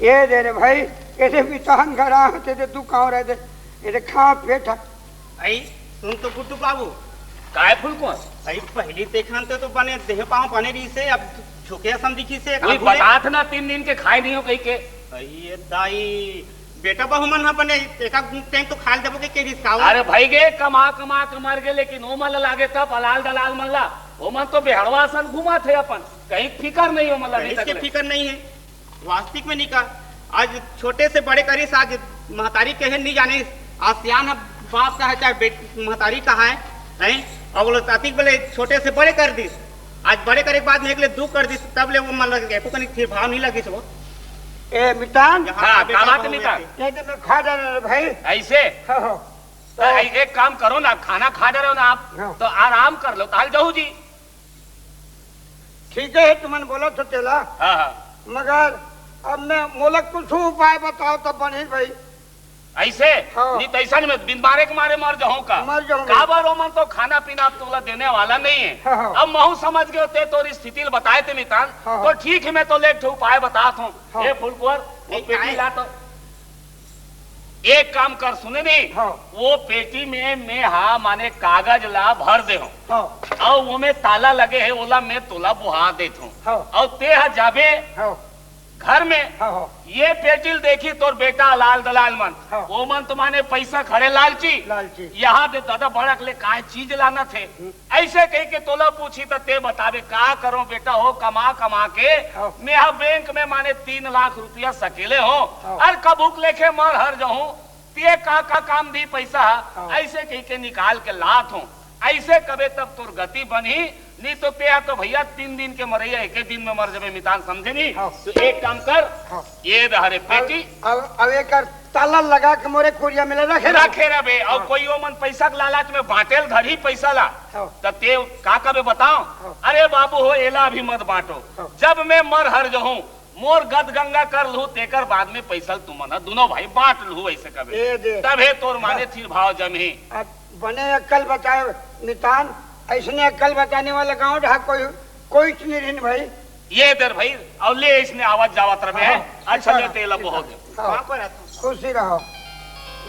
ये दे रे भाई, ये दे मितान घर आ, ते दे तू कहाँ रह दे, ये दे खा पेट। अई, सुन तो गुड्डू बाबू। काय फुलकुंवर? अई, पहली देखन ते तो बने देह पाँव बने रही से, अब झुके असन दिखी से, वही आगू ले। बतात ना, तीन दिन के खाए नहीं हो कही के। अई, ये दाई, बेटा बहू मन ह बने एका टाइम तो खाए देबो के, के रिस का हो? अरे भाई गे, कमा कमा के मर गे, लेकिन ओ मन ला लागे तब अलाल दलाल मन ला, ओ मन तो बेहड़वा असन घूमत हे अपन, कहीं फिकर नहीं ओ मन ला अभी कहीं तक के ले। फिकर नहीं है। वास्तविक में नहीं कहा, आज छोटे से बड़े करिस, आज महतारी कहे नहीं जाने, आज सियान ह बाप का है, चाहे बेट-, महतारी का है, हैं? और बोलो, तातिक बोले, छोटे से बड़े कर दिस, आज बड़े करे के बाद में एक ले दू कर दिस, तब ले वो मन लग गया, एको कनी फिर भाव नहीं लगिस वो। ए, मितान। यहाँ हाँ, का बेटा का बात बहू मितान? बेटी। ये तो मैं खा डाला रे भाई। ऐसे? हाँ, हाँ। तो तो ऐ-, एक काम करो ना, खाना खा डरे हो ना आप, हाँ। तो आराम कर लो, ताल जाऊ जी। ठीक है, तुमन बोला तो तेला। हाँ, हाँ। मगर अब मैं मोला कुछ उपाय बताओ तब बनी भाई। ऐसे? हाँ। नहीं तो ऐसा नहीं, मैं बिन मारे के मारे मर जाऊँ का? मर जाऊँ। काबर ओमन तो खाना पीना अब तोला देने वाला नहीं है। हाँ, हाँ। अब महू समझ गए ते तोर स्थिति ल बताए ते मितान। हाँ, हाँ। तो ठीक है, मैं तो ले एक ठो उपाय बतात हूँ। हाँ। ए फुलकुंवर, वो ए, पेटी काय? ला तो। एक काम कर, सुने नहीं? हाँ। वो पेटी में मैं हा माने कागज ला भर दे हूँ। हाँ। और वो में ताला लगे है, ओला मैं तोला बुहा देत हूँ। हाँ। और ते हा जाबे हाँ। घर में, हाँ, हाँ। ये पेटी ल देखी तोर बेटा लाल दलाल मन, हाँ। वो मन तो माने पैसा खड़े लालची। लालची। यहाँ दे दादा बड़क ले काय चीज लाना थे। हम्म। ऐसे कह के तोला पूछी त ते बताबे, का करो बेटा हो, कमा कमा के हाँ। मैं हा बैंक में माने तीन लाख रुपया सकेले हो, हाँ। और कभुक लेखे मर हर जाऊं, ते का का काम दी पैसा, हाँ। ऐसे कह के निकाल के लात हूँ। ऐसे कबे तब तोर गति बनही, नहीं तो ते हा तो भैया तीन दिन के मरैया एक दिन में मर जाबे मितान, समझे नहीं? हाँ। तो एक काम कर, हाँ। ये दे रे पेटी। अब, अब, अब एक ताला लगा के मोरे कुरिया में ले रखे रहो। रखे रहे बे, और हाँ। कोई ओमन पैसा के लालच में बांटेल धरी पैसा ला, हाँ। त ते का कबे बताओ? हाँ। अरे बाबू हो, एला अभी मत बांटो। हाँ। जब मैं मर हर जाऊं, मोर गद गंगा कर लूं, तेकर बाद में पैसा ल तुमन ह दुनो भाई बांट लूं, ऐसे कबे। ए दे। तभे तोर माने हाँ। थिर भाव जमही। अब बने अक्कल बताए मितान, ऐसने अक्कल बताने वाला गांव ढा कोई, कोई नहीं रहिन भाई। ये दर भाई, अउ ले इसने आवत जावत रहे हाँ, हैं। अच्छा, ले तेला बहुत। हाँ। कहाँ पर आता? खुशी रहो।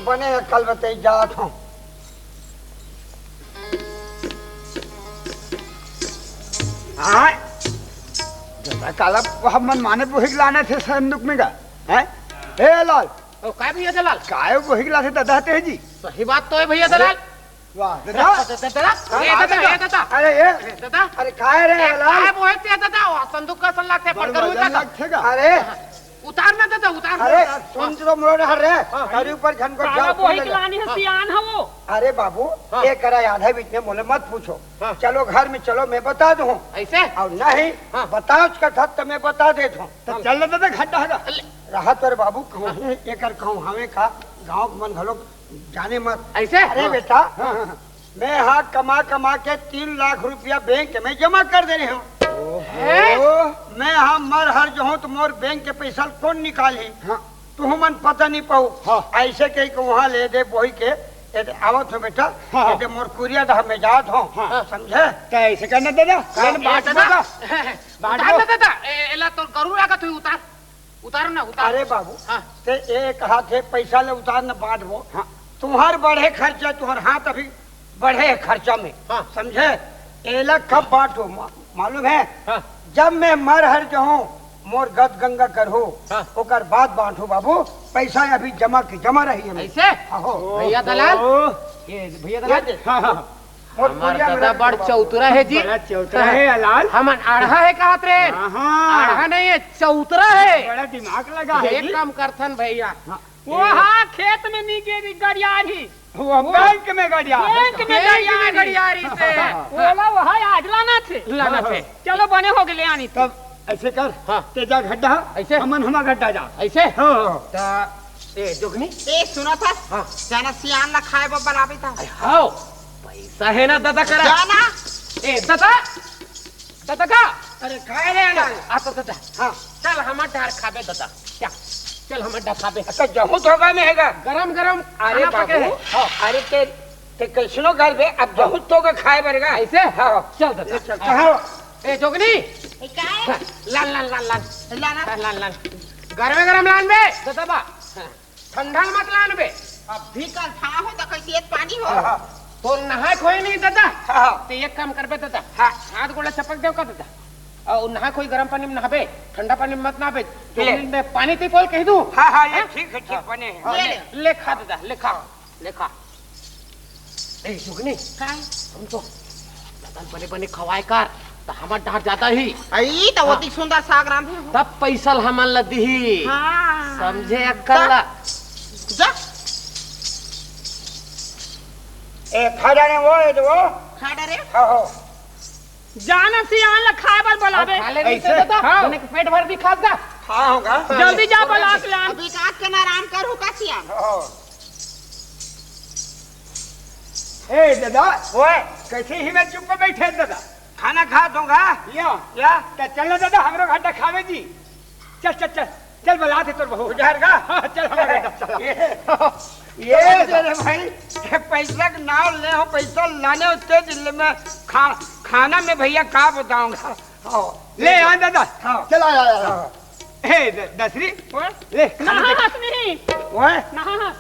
बने कल बताई जात हूँ। हाँ। दादा काला, वो हम मन माने बोहिक लाना थे संदूक में का। हैं? ए लाल। ओ, काय भैया दलाल? काय बोहिक लाथे दादा ते जी? सही बात तो है भैया दलाल। वाह, दादा। द-, द-, दादा, हाँ, ए दादा, दादा। ए दादा। अरे, ए। ए दादा। अरे, काय रे, ए, लाल? काय बोहे ते दादा? वो संदूक का सन लागते, बड़ पटकर हुई मजा दादा। लागते का? अरे, उतार ना दादा, उतार ना। अरे, सुन तो मोर हर रे। हाँ। तरी ऊपर झन को काला जाओ, बोही ले के ले। लानी है, हाँ। सियान है वो। अरे बाबू, हाँ। ये करा याद है, बीच में मोले मत पूछो। हाँ। चलो घर में चलो, मैं बता दूँ। ऐसे? और नहीं, हाँ। बताओ उसका था तो मैं बता देता हूँ। तो चल ना दादा, खड्डा है। रहा तो रे बाबू, कहूँ हाँ। एकर कहूँ हवे का, गाँव के मन घलो जाने मत। ऐसे? अरे हाँ। बेटा, हाँ, हाँ। मैं हा कमा कमा के तीन लाख रुपया बैंक में जमा कर दे रहे हूँ। हैं? मैं हा मर हर जहूँ तो मोर बैंक के पैसा कौन निकाली? हाँ। तुहू मन पता नहीं पाऊ। हाँ। ऐसे कही के वहाँ ले दे बोही के, ये दे आवत हो बेटा, हाँ। ये दे मोर कुरिया डहा में जात हो। हाँ। समझे? तो ऐसे करना दादा, हाँ, लेकिन बांट दादा। दादा। बांट उतार दो। ना दादा, ए-, एला तोर गरु लागत हुई, उतार। उतार ना, उतार। अरे बाबू, हाँ। ते एक हाथ है पैसा ले उतार न बांटबो। हाँ। तुम्हार बढ़े खर्चा, तुम्हार हाथ अभी बढ़े है खर्चा में। हाँ। समझे? एला कब बांटो, मा-, मालूम है? हाँ। जब मैं मर हर जाऊं, मोर गद गंगा करहूं, हाँ। ओकर बाद बांटो बाबू, पैसा अभी जमा के जमा रही है। ऐसे? आहो। भैया दलाल, ओहो। ये भैया ये दलाल। दे। हाँ, हाँ। मोर हमार कुरिया में दादा रख बड़ दे बाबू। चौतरा है जी। बड़ा चौतरा है, लाल। हमन आढ़ा है कहत रे। हाँ, हाँ। आढ़ा नहीं है, चौतरा है। बड़ा दिमाग लगा है एक जी। काम करथन भैया। हाँ। वो हाँ, खेत में नहीं गिरी, गड़ियारी। वो बैंक में गड़िया। बैंक में बैंक में गड़ियारी। गड़ियारी से। ओला वहाँ आज लाना थे। लाना थे। चलो बने हो गए, ले आनी थी। तब ऐसे कर, हाँ। ते जा गड्ढा, ऐसे? हमन हमा गड्ढा जा। ऐसे? हाँ, हाँ। ता, ए, जोगनी? ए, सुना था? हाँ। जाना सियान ला खाए बर बलाबे था। अरे, हाओ। पैसा है ना दादा करा? जाना। ए, दादा। दादा का? अरे, खाए रे ना। आ तो दादा। हाँ। चल, हमर डार खाबे दादा। क्या? चल, हमर डार खाबे। अच्छा, जहूँ धोखा में हैगा। गरम, गरम अरे खाना पके बाबू, है। हाँ। अरे ते, ते कैसनो कर बे, अब जहूँ तो के खाए बरेगा। ऐसे? हाँ। चल दादा। ले चल, हाँ। कहाँ? ए, जोगनी। ए, का है? हाँ, लान, लान, लान, लान। लाना। हाँ, लान, लान। गरमे गरम लान बे, दादा बा। हाँ। ठंडा मत लान बे। अभी कल था हो तो कैसे एक पानी हो? हाँ, हाँ। तो नहाए खोए नहीं दादा। हाँ, हाँ। तो एक काम करबे दादा। हाँ। हाथ गोड़ा चपक देव का दादा? और नहा कोई गरम पानी में नहाबे, ठंडा पानी में मत नहाबे। दो ले। मिनट में पानी ती बोल कह दूँ। हाँ, हाँ, ये हाँ? ठीक है, ठीक हाँ। बने हैं। हाँ, ले, ले। ले खा दादा, ले खा, ले खा। ए, जोगनी, का है? हम तो दादा बने बने खवाए कर, तो हमर डांट जाता ही। आई, तो हाँ। ओतिक सुंदर साग रांधे हो। तब पैसा हमन ला दिही। हाँ। समझे अक्कल ला। जा। ए, खा डारे वो, ए, वो। खा डारे? हाँ, हो। जाना सियान ला खाए बर बलाबे। खा ले नहीं ऐसे? तो दादा, हाँ। बने के पेट भर भी खा जा। हाँ, होगा। जल्दी जा बला के लान। अभी काट के ना आराम करू का सियान। हाँ। ए दादा, ओए। कैसे ही मैं चुप बैठे दादा? खाना खा दूंगा। या। या। तो चल ना दादा, हमरो घर खावे जी। चल, चल, चल। चल, बला दे तोर बहू। उधार का? हाँ, चल, हमारे घर चल। ये, ये दे रे भाई, ये पैसा के नाम ले हो, पैसा लाने होते दिल्ली में खा-, खाना में भैया का बताऊंगा। हाँ। ले, आ दादा। हाँ। चल, आ, आ, आ, आ। हाँ। ए, द-, दसरी, ओए। ले, खाना नहा दे। हंस नहीं। ओए। नहा हंस।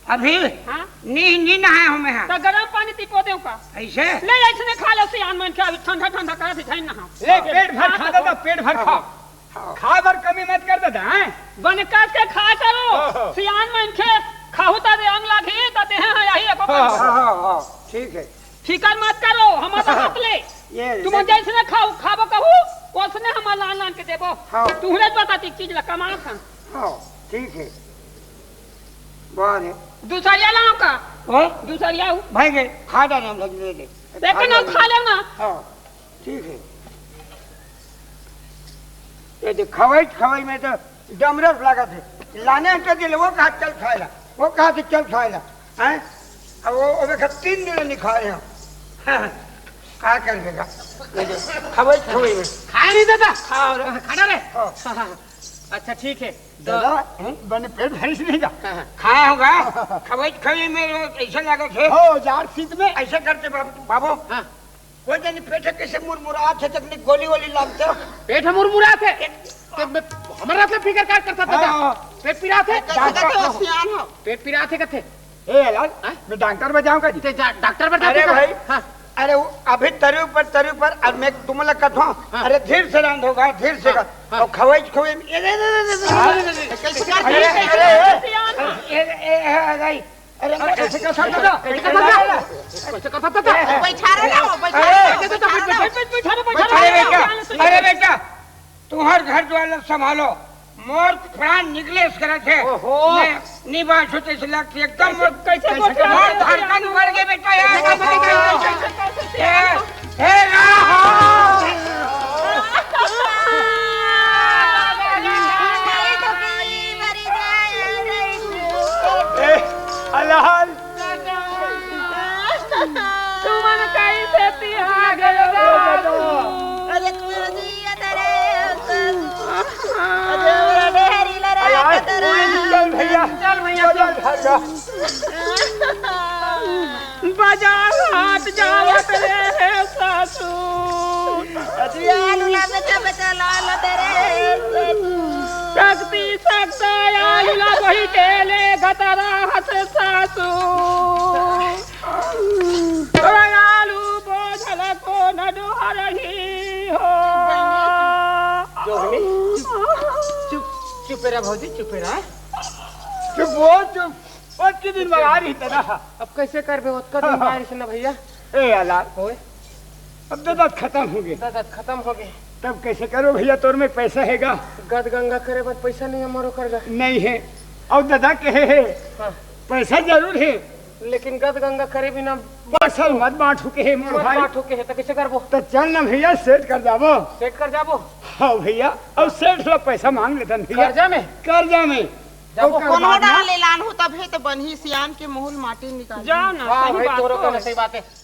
अभी हाँ? नी, नी नहाए हो मैं, हाँ। तो गरम पानी ती पो देव का? ऐसे? ले, ऐसने खा लो सियान मन के, अभी ठंडा, ठंडा करा दे, जाइन नहा। ले, पेट भर खा हाँ, दादा, पेट भर खा। हाँ। खाए बर कमी मत कर दादा, हैं? बने कस के खाए करो। हाँ, हाँ। सियान मन के खाहू ता दे अंग लागी, ता दे हैं, यही एको हाँ, काम। हाँ, हाँ, हाँ, ठीक है। फिकर मत करो, हमारा हाथ ले। ये तुम जैसने खाओ, खाबो कहू, ओसने हम लान लान के देबो। हाँ। तुहरे बता ती चीज ला कमा खान। हाँ, ठीक है। बाहर है। दूसरिया लाओ का? हाँ? दूसरिया हूँ। भाई के खा डाले हम लोग, ले ले। देख के ना खा लेव ना। हाँ, ठीक है। ये देख, खवाई, खवाई में तो डमरस लागत है। लाने हटे दिल, वो कहा चल खाएला, वो कहा से चल खाएला, हैं? अब वो, वो देखा तीन दिन नहीं खाए हम। का कर देगा? ये देख, खवाई, खवाई में। खाए नहीं दादा। खाओ रे। खाना रे। हाँ। अच्छा, ठीक है। तो दादा, हैं? बने पेट भरिस नहीं का? हाँ, हाँ। खाया होगा। खवाई, खवाई में वो ऐसा लागत है। हो, जाड़ शीत में। ऐसा करते बाबू, बाबू। हाँ। कोई नहीं, पेट कैसे मुरमुरात है, तकलीफ गोली वोली लागते हो। पेट मुरमुरात है? एक तो मैं, हमारा से फिकर का करता था। हाँ, हाँ। पेट पिरात है? कैसे डॉक्टर कहते हो, सियान हो? पेट पिरात है कहते? ए, लाल, हाँ? मैं डॉक्टर में जाऊंगा जी। ते जा, डॉक्टर में अरे जाते भाई, हाँ। अरे वो अभी तरी ऊपर, तरी ऊपर, अब मैं तुम लोग कथो, हाँ। अरे धीर से रांध होगा, धीर से हाँ, कर। हाँ। और खवाई, खवाई, ए, ए, ए, ए, ए, हाँ। ए, कैसे अरे, करते हो? अरे, ए, सियान हो। ए, ए, ए, ए, ए, अरे, अरे, कैसे कर सकता था? कैसे कर सकता था? कैसे कर सकता था? बैठा रहे ना, बैठा अरे, रहे, बैठा रहे। बैठ, बैठ, बैठ, बैठ, बैठ, बैठ, अरे बेटा, अरे बेटा, तुम्हार घर द्वार लोग संभालो, मोर प्राण निकले करत हे। ओहो। मैं नी बांचो तइसे लगथे एकदम। कैसे, मोर, कैसे मोर धड़कन बढ़ गे बेटा यार। कैसे, कैसे, कैसे, कैसे, कैसे, कैसे? हे, हे राम। ए, अलाल। तुमन कइसे तिहा गयो? अरे, तू जिया तेरे, अरे, मेरा डेहरी ला रहा अरे, तेरा। चल भैया। चल भैया, चल, चल। चल, चल। बाजार हाट जावत रहे सासू। अरे, आलू ला बेचा, बेचा ला, ला तेरे सासू। शक्ति, शक्ति, आलू ला वही के ले गतरा हस सासू। तोरा आलू बोझल को न डोहरही हो। जोगनी, चुप, चुप रह भौजी, चुप रह। चुप हो, चुप। ओतके दिन मंगा रही थे ना। अब कैसे करबे, ओतका दिन मंगा रही थे ना भैया। ए, अलाल। होय। अब ददत खतम हो गे। ददत खतम हो गे। तब कैसे करो भैया, तोर में पैसा हे गा? गद गंगा करे बर पैसा नहीं हे मोरो कर गा। नहीं हे। अउ ददा कहे हे, हाँ। पैसा जरूर हे। लेकिन गद गंगा करे बिना पैसा मत बांटू कहे मोर मत भाई। बांटू कहे, त कैसे करबो? त चल ना भैया, सेठ कर जाबो। सेठ कर जाबो? हाँ भैया, अउ सेठ ला पैसा मांग लेथन भैया। कर्जा में? कर्जा में। जाबो। अउ कोनो करवाना। डाल ले लान हो तब हे त बनही सियान के मोहल माटी निकाल। जाओ ना, हाँ सही भाई, बात तोरो तो कहना है। सही बात है।